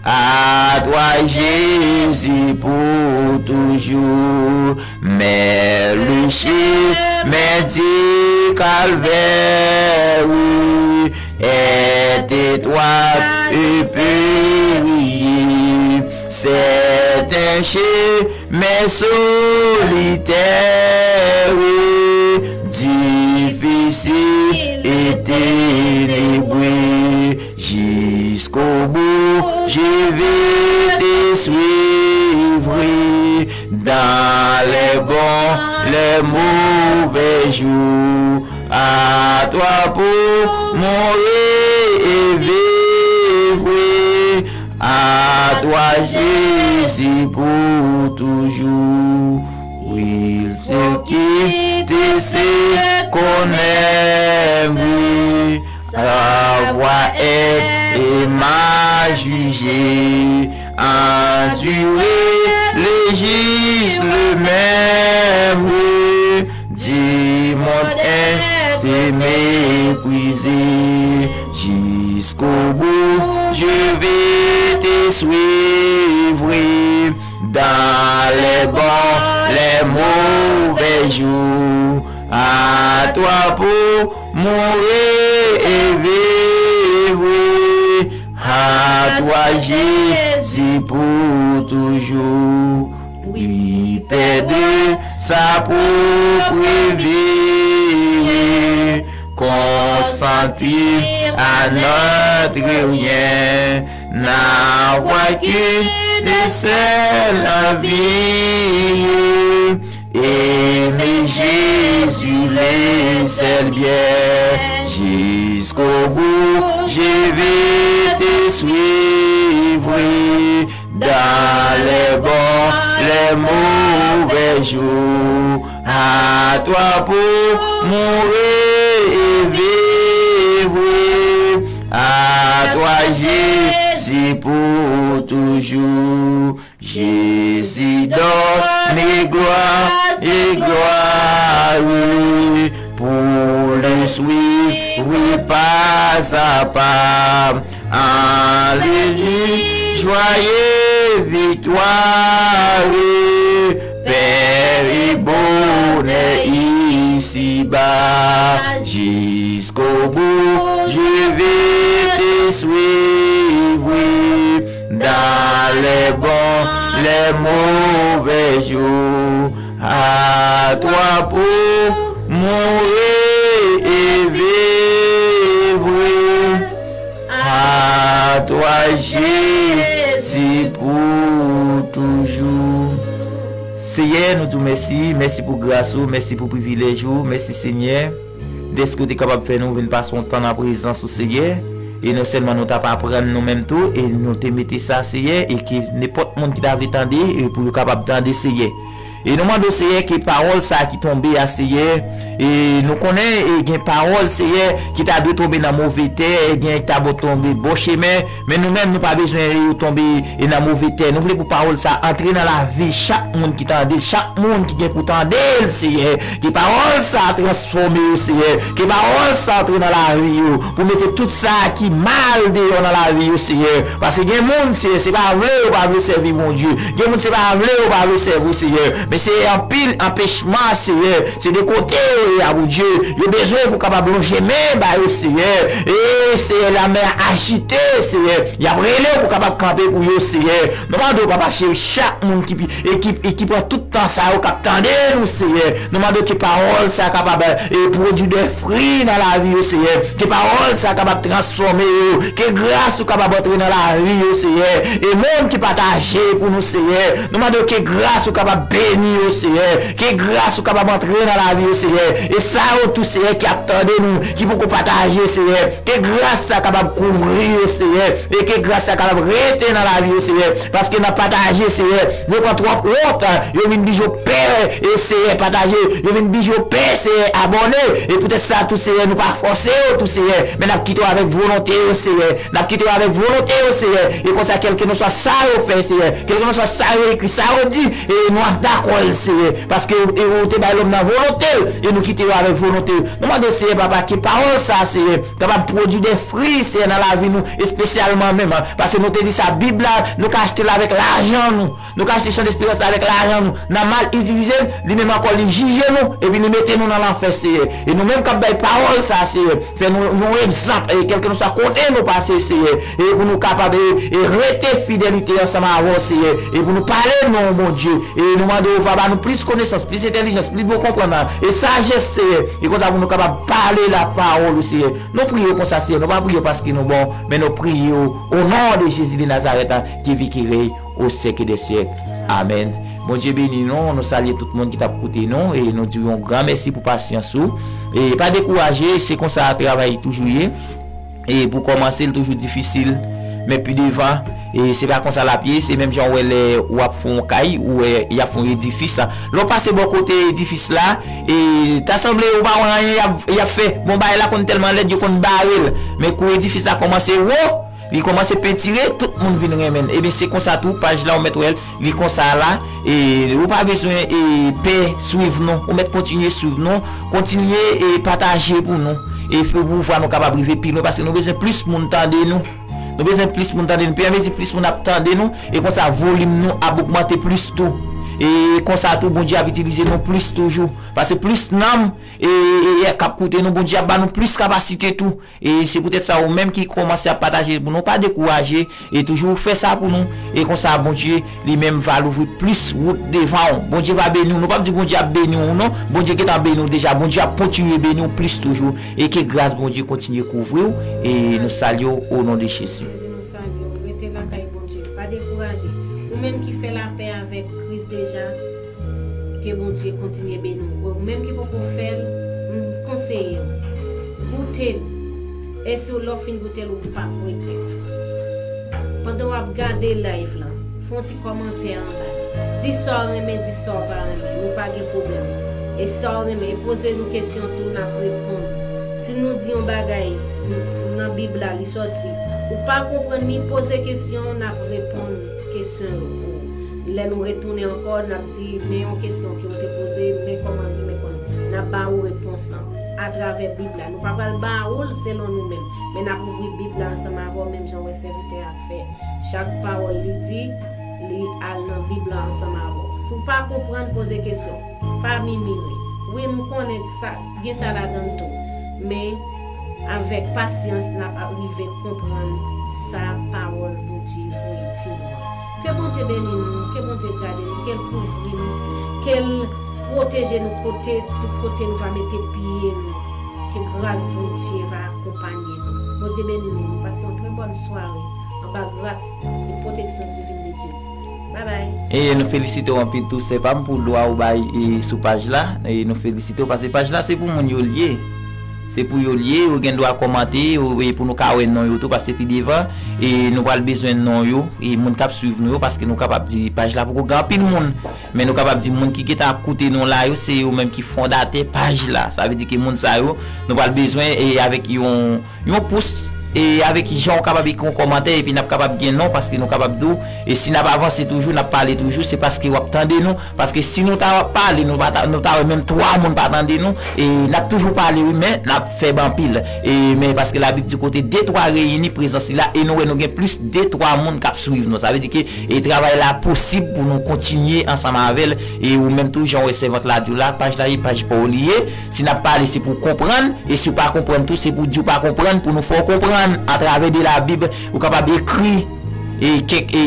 à toi Jésus pour toujours. Mais le chemin du calvaire est étroit et périlleux. C'est un chemin solitaire, difficile et ténébreux. Jusqu'au bout, je vais te suivre dans les bons, les mauvais jours. À toi pour mourir et vivre, à toi Jésus pour toujours. Oui, ce qui te sait qu'on aime, oui, savoir être et m'a jugé. Enduré, le juste, le même, oui, du monde est méprisé. Jusqu'au bout, je vais te suivre, dans les bons, les mauvais jours. À toi pour mourir et vivre, à toi Jésus pour toujours. Oui, perdre sa propre vie, consentir à notre rien, n'avoir qu'une seule vie. Aimer Jésus le seul bien, jusqu'au bout je vais te suivre, dans les bons, les mauvais jours, à toi pour mourir et vivre, à toi Jésus pour toujours. Jésus donne gloire et gloire pour le suivre pas à pas. Allez du joyeux victoire, paix et bonheur ici-bas. Jusqu'au bout, je vais te suivre. Dans les bons, les mauvais jours, à toi pour mourir et vivre, à toi Jésus pour toujours. Seyè, nou di w mèsi, mèsi pou gras ou, mèsi pou privilèj ou, mèsi Senyè, dèske w te kapab fè nou vin pase yon tan nan prezans ou, Seyè. E non sèlman nou t ap aprann nou menm tou, e nou te mete sa, Seyè, e ke nenpòt moun ki ta vle tande, e pou yo kapab tande, Seyè. E nou mande w, Seyè, ke pawòl sa a ki tonbe a, Seyè, e nou konnen, e gen pawòl, Seyè, ki ta dwe tonbe nan move tè, e gen ki ta dwe tonbe bò chemen, men nou menm, nou pa bezwen yo tonbe, e nan move tè. Nou vle pou pawòl sa a antre nan lavi chak moun ki tande l, chak moun ki gen pou tande l, Seyè. Ke pawòl sa a transfòme yo, Seyè. Ke pawòl sa a antre nan lavi yo, pou mete tout sa ki mal deyò nan lavi yo, Seyè. Paske gen moun, Seyè, se pa vle yo pa vle sèvi Bondye. Gen moun, se pa vle yo pa vle sèvi w, Seyè. Men se anpil anpechman, Seyè. Se de kote yo ye a, Bondye. Yo bezwen pou kapab lonje men ba yo, Seyè. E, Seyè, lamè a ajite, Seyè. Y ap rele w pou kapab kanpe pou yo, Seyè. Nou mande w, Papa cheri, chak moun ki, e ki, e ki pran tout tan sa yo k ap tande nou, Seyè. Nou mande w ke pawòl sa kapab, e, pwodui de fri nan lavi yo, Seyè. Ke pawòl sa kapab transfòme yo. Ke gras ou kapab antre nan lavi yo, Seyè. E moun ki pataje pou nou, Seyè. Nou mande w ke gras ou kapab beni yo, Seyè. Ke gras ou kapab antre nan lavi yo, Seyè. E sa yo tou, Seyè, ki ap tande nou, ki poko pataje, Seyè. Ke gras sa kapab kouvri yo, Seyè. E ke gras sa kapab rete nan lavi yo, Seyè. Paske nan pataje, Seyè, yo pran twòp wont, yo vin bijo pè, e Seyè, pataje, yo vin bijo pè, Seyè, abòne. E poutèt sa tou, Seyè, nou pa fòse yo tou, Seyè. Men n ap kite yo avèk volonte yo, Seyè. N ap kite yo avèk volonte yo, Seyè. E konsa, kèlkeswa sa yo fè, Seyè, kèlkeswa sa yo ekri, sa yo di, e nou ap dakò l, Seyè. Paske ou, e ou te bay lòm nan volonte l, e nou kite yo avèk volonte yo. Nou mande w, Seyè, Papa, ke pawòl sa, Seyè, kapab pwodui de fri, Seyè, nan lavi nou, espesyalman menm, paske nou te di sa, Bib la, nou ka achte l avèk lajan nou. Nou ka achte chan desperans la avèk lajan nou. N a mal itilize l, li menm ankò li jije nou, epi li mete nou nan lanfè, Seyè. E nou menm k ap bay pawòl sa, Seyè, fè nou yon egzanp, e kèlkeswa kote nou pase, Seyè, e pou nou kapab, e, e rete fidelite ansanm avè w, Seyè, e pou nou pale non w, Bondye. E nou mande w, Papa, ba nou plis konesans, plis entèlijans, plis bon konprann, e sajès, Seyè, e konsa pou nou kapab pale lapawòl ou, Seyè. Nou priye w konsa, Seyè, nou pa priye w paske nou bon, men nou priye w o non de Jezi de Nazarèt, ki viv, ki rèy o syèk dè syèk. Amèn. Bondye beni nou, nou salye tout moun ki t ap koute nou, e nou di w yon gran mèsi pou pasyans ou. E pa dekouraje, se konsa travay toujou ye. E pou kòmanse, l toujou difisil, men pi devan, e se pa konsa l ap ye, se menm jan w wè lè w ap fè yon kay, ou wè y ap fè yon edifis. Lè w pase bò kote edifis la, e ta sanble ou pa wè anyen y ap, y ap fè. Bon, bagay la konn tèlman lèd, yo konn bare l. Men kou edifis la kòmanse wo, Li kòmanse pentire, tout moun vin renmen l. Ebyen, se konsa tou, paj la, ou mèt wè l, li konsa la. E ou pa bezwen e, pè swiv nou. Ou mèt kontinye swiv nou. Kontinye e pataje pou nou. E pou pouvwa nou kapab rive pi lwen, paske nou bezwen plis moun tande nou. Nou bezwen plis moun tande nou. Pi anmezi plis moun ap tande nou, e konsa volim nou ap ogmante plis tou. E konsa tou, Bondye ap itilize nou plis toujou. Paske plis nanm e, e, e k ap koute nou, Bondye ap ba nou plis kapasite tou. E se poutèt sa, ou menm ki kòmanse ap pataje pou nou, pa dekouraje, e toujou fè sa pou nou. E konsa, Bondye, li menm va louvri plis wout devan w. Bondye va beni w. Nou p ap di Bondye ap beni w, non. Bondye gentan beni w deja. Bondye ap kontinye beni w plis toujou. E ke gras Bondye kontinye kouvri w. E nou salye w o non de Jezi. Jezi, nou salye w. Rete lakay Bondye. Pa dekouraje. Ou menm ki fè lapè avèk Kris deja, ke Bondye kontinye beni w. Ou menm ki poko fè l, m konseye w. Goute l. E si w lè w fin goute l, ou p ap regrèt. Pandan w ap gade live lan, fè yon ti kòmantè anba. Di sa w renmen, di sa w pa renmen. Nou pa gen pwoblèm. E sa w renmen, e poze nou kesyon tou, n ap reponn. Si nou di yon bagay nan Bib la, li sòti, ou pa konprann li, poze kesyon, n ap reponn kesyon yo pou ou. Lè nou retounen ankò, n ap di, men yon kesyon ke w te poze, men kòman li, men kòman. N ap ba ou repons lan atravè Bib la. Nou pa pral ba ou l selon nou menm, men n ap ouvri Bib la ansanm avè w, menm jan w wè sèvitè a ap fè. Chak pawòl li di, li al nan Bib la ansanm avè w. Si w pa konprann, poze kesyon. Pa mimire. Wi, nou konnen sa, gen sa ladan l tou. Men, avèk pasyans, n ap rive konprann sa pawòl Bondye voye di nou an. Ke Bondye beni nou, ke Bondye gade nou, ke l kouvri nou, ke l pwoteje nou kote, tout kote nou va mete pye nou. Ke gras Bondye va akonpanye nou. Bondye beni nou, nou pase yon trè bòn sware anba gras e pwoteksyon divin de Dye. Babay. E nou felisite w anpil tou, sè pa m, pou lwa ou bay e, sou paj la. E nou felisite w, paske paj la se pou moun yo l ye. Se pou yo l ye, yo gen dwa kòmante, yo, e pou nou ka wè non yo tou, paske pi devan, e nou pral bezwen non yo, e moun k ap swiv nou yo, paske nou kapab di paj la poko gen anpil moun, men nou kapab di moun ki gentan ap koute nou la yo, se yo menm ki fondatè paj la. Sa vle di ke moun sa yo, nou pral bezwen, e avèk yon, yon pous, e avèk jan w kapab ekri yon kòmantè, epi n ap kapab gen non, paske nou kapab di w, e si n ap avanse toujou, n ap pale toujou, se paske w ap tande nou, paske si nou ta pale, nou pa ta, nou ta wè menm twa moun pa tande nou, e n ap toujou pale, wi, men n ap fèb anpil. E, men paske Labib di kote de twa reyini, prezans li la, e nou wè nou gen plis de twa moun k ap swiv nou. Sa vle di ke, e travay la posib pou nou kontinye ansanm avè l, e ou menm tou, jan w wè sèvant la di w la, paj la e paj pa w li ye. Si n ap pale, se pou w konprann, e si w pa konprann tou, se pou w di w pa konprann, pou nou fè w konprann atravè de Labib, ou kapab ekri, e kèk, e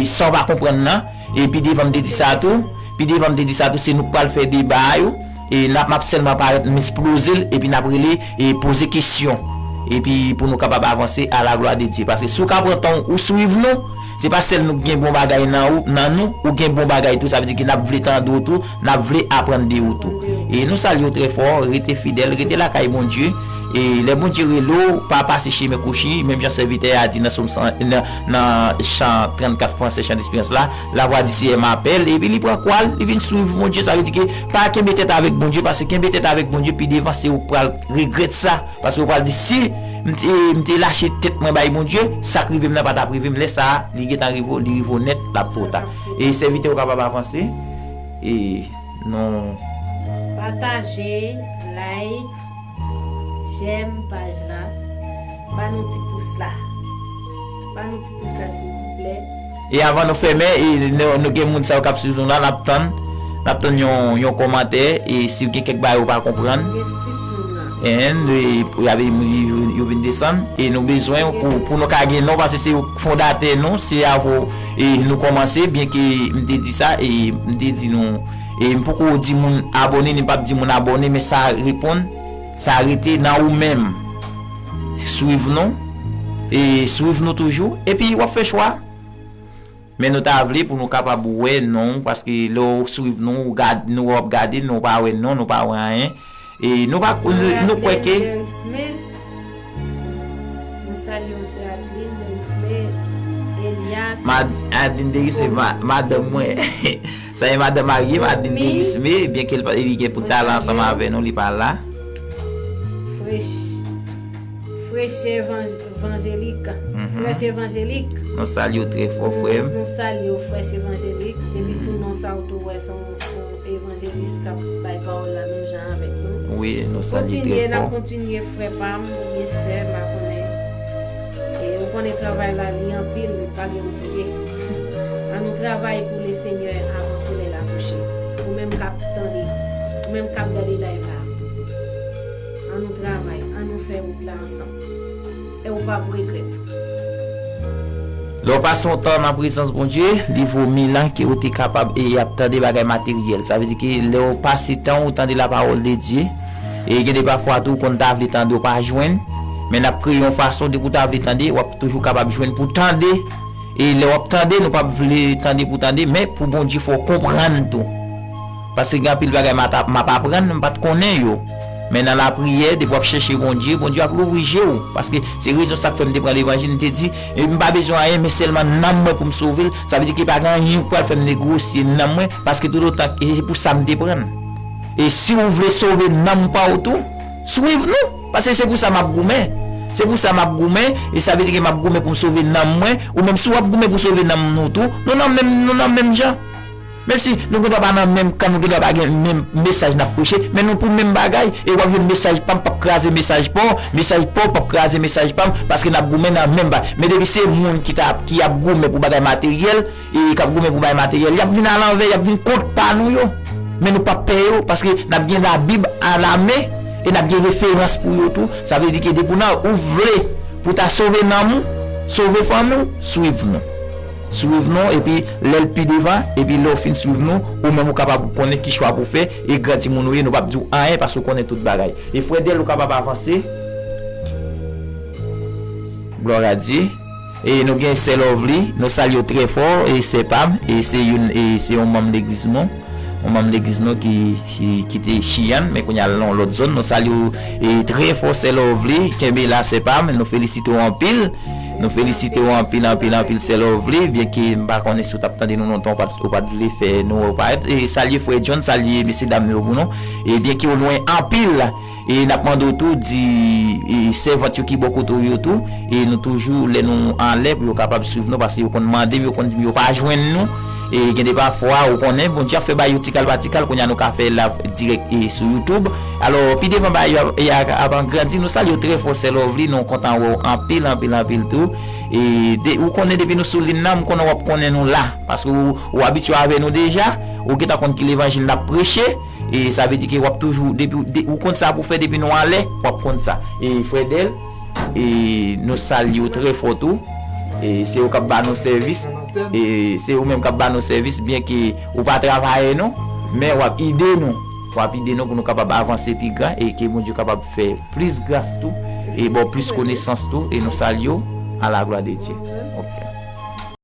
sa w pa konprann nan, e pi devan m te di sa tou, pi devan m te di sa tou, se nou k pral fè deba yo, e n ap, m ap sèlman parèt m esploze l, epi n ap rele, e poze kesyon, epi pou nou kapab avanse à la gloire de Dieu, paske si w ka pran tan w, ou swiv nou, se pa sèl nou k gen bon bagay nan ou, nan nou, ou gen bon bagay tou, sa vle di ke n ap vle tande w tou, n ap vle aprann de ou tou. E nou salye w trè fò, rete fidèl, rete lakay Bondye. E lè Bondye rele w, pa pase chemen kwochi, menm jan sèvitè a di nan Sòm san, nan, nan chan trannkat fransè, chan desperans la, la voix du Seigneur m'appelle, epi li pran kwa l, li vin swiv Bondye, sa vle di ke pa kenbe tèt avèk Bondye, paske kenbe tèt avèk Bondye, pi devan, se ou k pral regrèt sa. Paske ou pral di, si m te, m te lache tèt mwen bay Bondye, sa k rive m nan pa t ap rive m. Lè sa a, li gentan rive w, li rive w nèt, l ap twò ta. E sèvitè, ou kapab avanse. E non. Pataje, like, jèm paj la. Ba nou ti pous la. Ba nou ti pous la, silvouplè. E avan nou fèmen, e nou, nou gen moun sa yo k ap swiv nou la, n ap tann, n ap tann yon, yon kòmantè, e si gen kèk bagay ou pa konprann. Gen sis moun la. En, e, y ap, yo, yo vin desann, e nou bezwen pou, pou nou ka gen non, paske se yo k fondatè nou, se avè w, e nou kòmanse, byenke m te di sa, e m te di nou, e m poko di moun abòne, ni m p ap di moun abòne, men sa reponn, sa rete nan ou menm. Swiv nou, e swiv nou toujou, epi w ap fè chwa. Men nou ta vle pou nou kapab wè non, paske lè w swiv nou, ou gad, nou w ap gade, nou pa wè non, nou pa wè anyen. E nou pa, nou, nou kwè ke Adeline Derisme, nou salye w, sè Adeline Derisme, Elias. Mad-, Adeline Derisme, ma-, madanm mwen. Sa e madanm marye m, Adeline Derisme, byenke li pa, li gen pou ta la ansanm avè nou, li pa la. Fresh. Frèch evanj- evanjelik. Frèch evanjelik. Nou salye w trè fò, frè m. Nou salye w, Frèch evanjelik. Depi sou non sa w tou wè se yon, yon evanjelis k ap bay pawòl la menm jan avèk nou. Wi, nou salye w trè fò. Kontinye, n ap kontinye, frè pa m oubyen sè m, pa konnen. E ou konnen travay la, li anpil, li pa gen ouvriye. Ann nou travay pou Lesenyè avan solèy la kouche. Ou menm k ap tande, ou menm k ap gade live la. Ann nou travay, ann nou fè wout la ansanm. E ou p ap regrèt. Lè w pase yon tan nan prezans Bondye, li vo mil an ke w te kapab e ap tande bagay materyèl. Sa vle di ke lè w pase tan w tande lapawòl de Dye, e gen de pafwa tou w konn ta vle tande w pa jwenn, men n ap kreye yon fason depi w ta vle tande, w ap toujou kapab jwenn pou tande. E lè w ap tande, nou p ap vle tande pou tande, men pou Bondye fò w konprann tou. Paske gen anpil bagay m ap aprann, m pa t konnen yo. Men nan lapriyè, depi w ap chèche Bondye, Bondye ap louvri je w. Paske se rezon sa k fè m te pran levanjil, m te di, e m pa bezwen anyen, men sèlman nanm mwen pou m sove l. Sa vle di ke pa gen anyen k pral fè m negosye nanm mwen, paske toutotan, e se pou sa m te pran l. E si w vle sove nanm pa w tou, swiv nou. Paske se pou sa m ap goumen. Se pou sa m ap goumen, e sa vle di ke m ap goumen pou m sove nanm mwen, ou menm si w ap goumen pou sove nanm nou tou, nou nan menm, nou nan menm jan. Menm si nou gendwa pa nan menm kan, nou gendwa pa gen menm mesaj n ap preche, men nou pou menm bagay, e w ap jwenn mesaj pa m p ap kraze mesaj pa w, mesaj pa w p ap kraze mesaj pa m, paske n ap goumen nan menm bagay. Men depi se moun ki ta, ki ap goumen pou bagay materyèl, e k ap goumen pou bagay materyèl, y ap vin alanvè, y ap vin kont pa nou yo. Men nou p ap pè yo, paske n ap gen Labib alamen, e n ap gen referans pou yo tou. Sa vle di ke depi w nan, ou vle pou w ta sove nanm ou, sove fanmi w, swiv nou. Swiv nou, epi lè l pi devan, epi lè w fin swiv nou, ou menm ou kapab konnen ki chwa pou w fè, e gran timoun ou ye, nou p ap di w anyen, paske w konnen tout bagay. E frè Dèl, ou kapab avanse. Glwa a Dye. E nou gen sè Lovely, nou salye w trè fò, e sè pa m, e se youn, e se yon manm legliz nou, yon manm legliz nou ki, ki kite Chiyàn, men kounye a l nan yon lòt zòn. Nou salye w, e trè fò, sè Lovely, kenbe la, sè pa m, nou felisite w anpil. Nou felisite w anpil, anpil, anpil, sè Lovely, byenke m pa konnen si w t ap tande nou lontan, ou pa t, ou pa t vle fè nou wè w parèt. E salye frè John, salye mesye dam yo pou nou. E byenke w lwen anpil, e n ap mande w tou di, e, sèvant yo ki bò kote w yo tou, e nou toujou, lè nou anlè, pou yo kapab swiv nou, paske yo konn mande m, yo konn di m yo pa jwenn nou. E gen de pafwa, ou konnen, Bondye ap fè bagay yo tikal pa tikal, kounye a nou ka fè live dirèk, e, sou YouTube. Alò, pi devan bagay yo ap, e, ap, ap grandi, nou salye w trè fò, sè Lovely, nou kontan wè w anpil, anpil, anpil tou. E de, ou konnen depi nou sou liy nan, m konnen w ap konnen nou la, paske ou, ou abitye avè nou deja, ou gentan konn ki levanjil n ap preche. E sa vle di ke w ap toujou, depi w, de, ou konn sa pou w fè depi nou anlè, w ap konn sa. E frè Dèl, e nou salye w trè fò tou. E se ou k ap ba nou sèvis. E se ou menm k ap ba nou sèvis, byenke ou pa travayè non, men w ap ede nou. W ap ede nou pou nou kapab avanse pi gran e ke Bondye kapab fè plis gras tou, e ba w plis konesans tou, e nou salye w, a la glwa de Dye.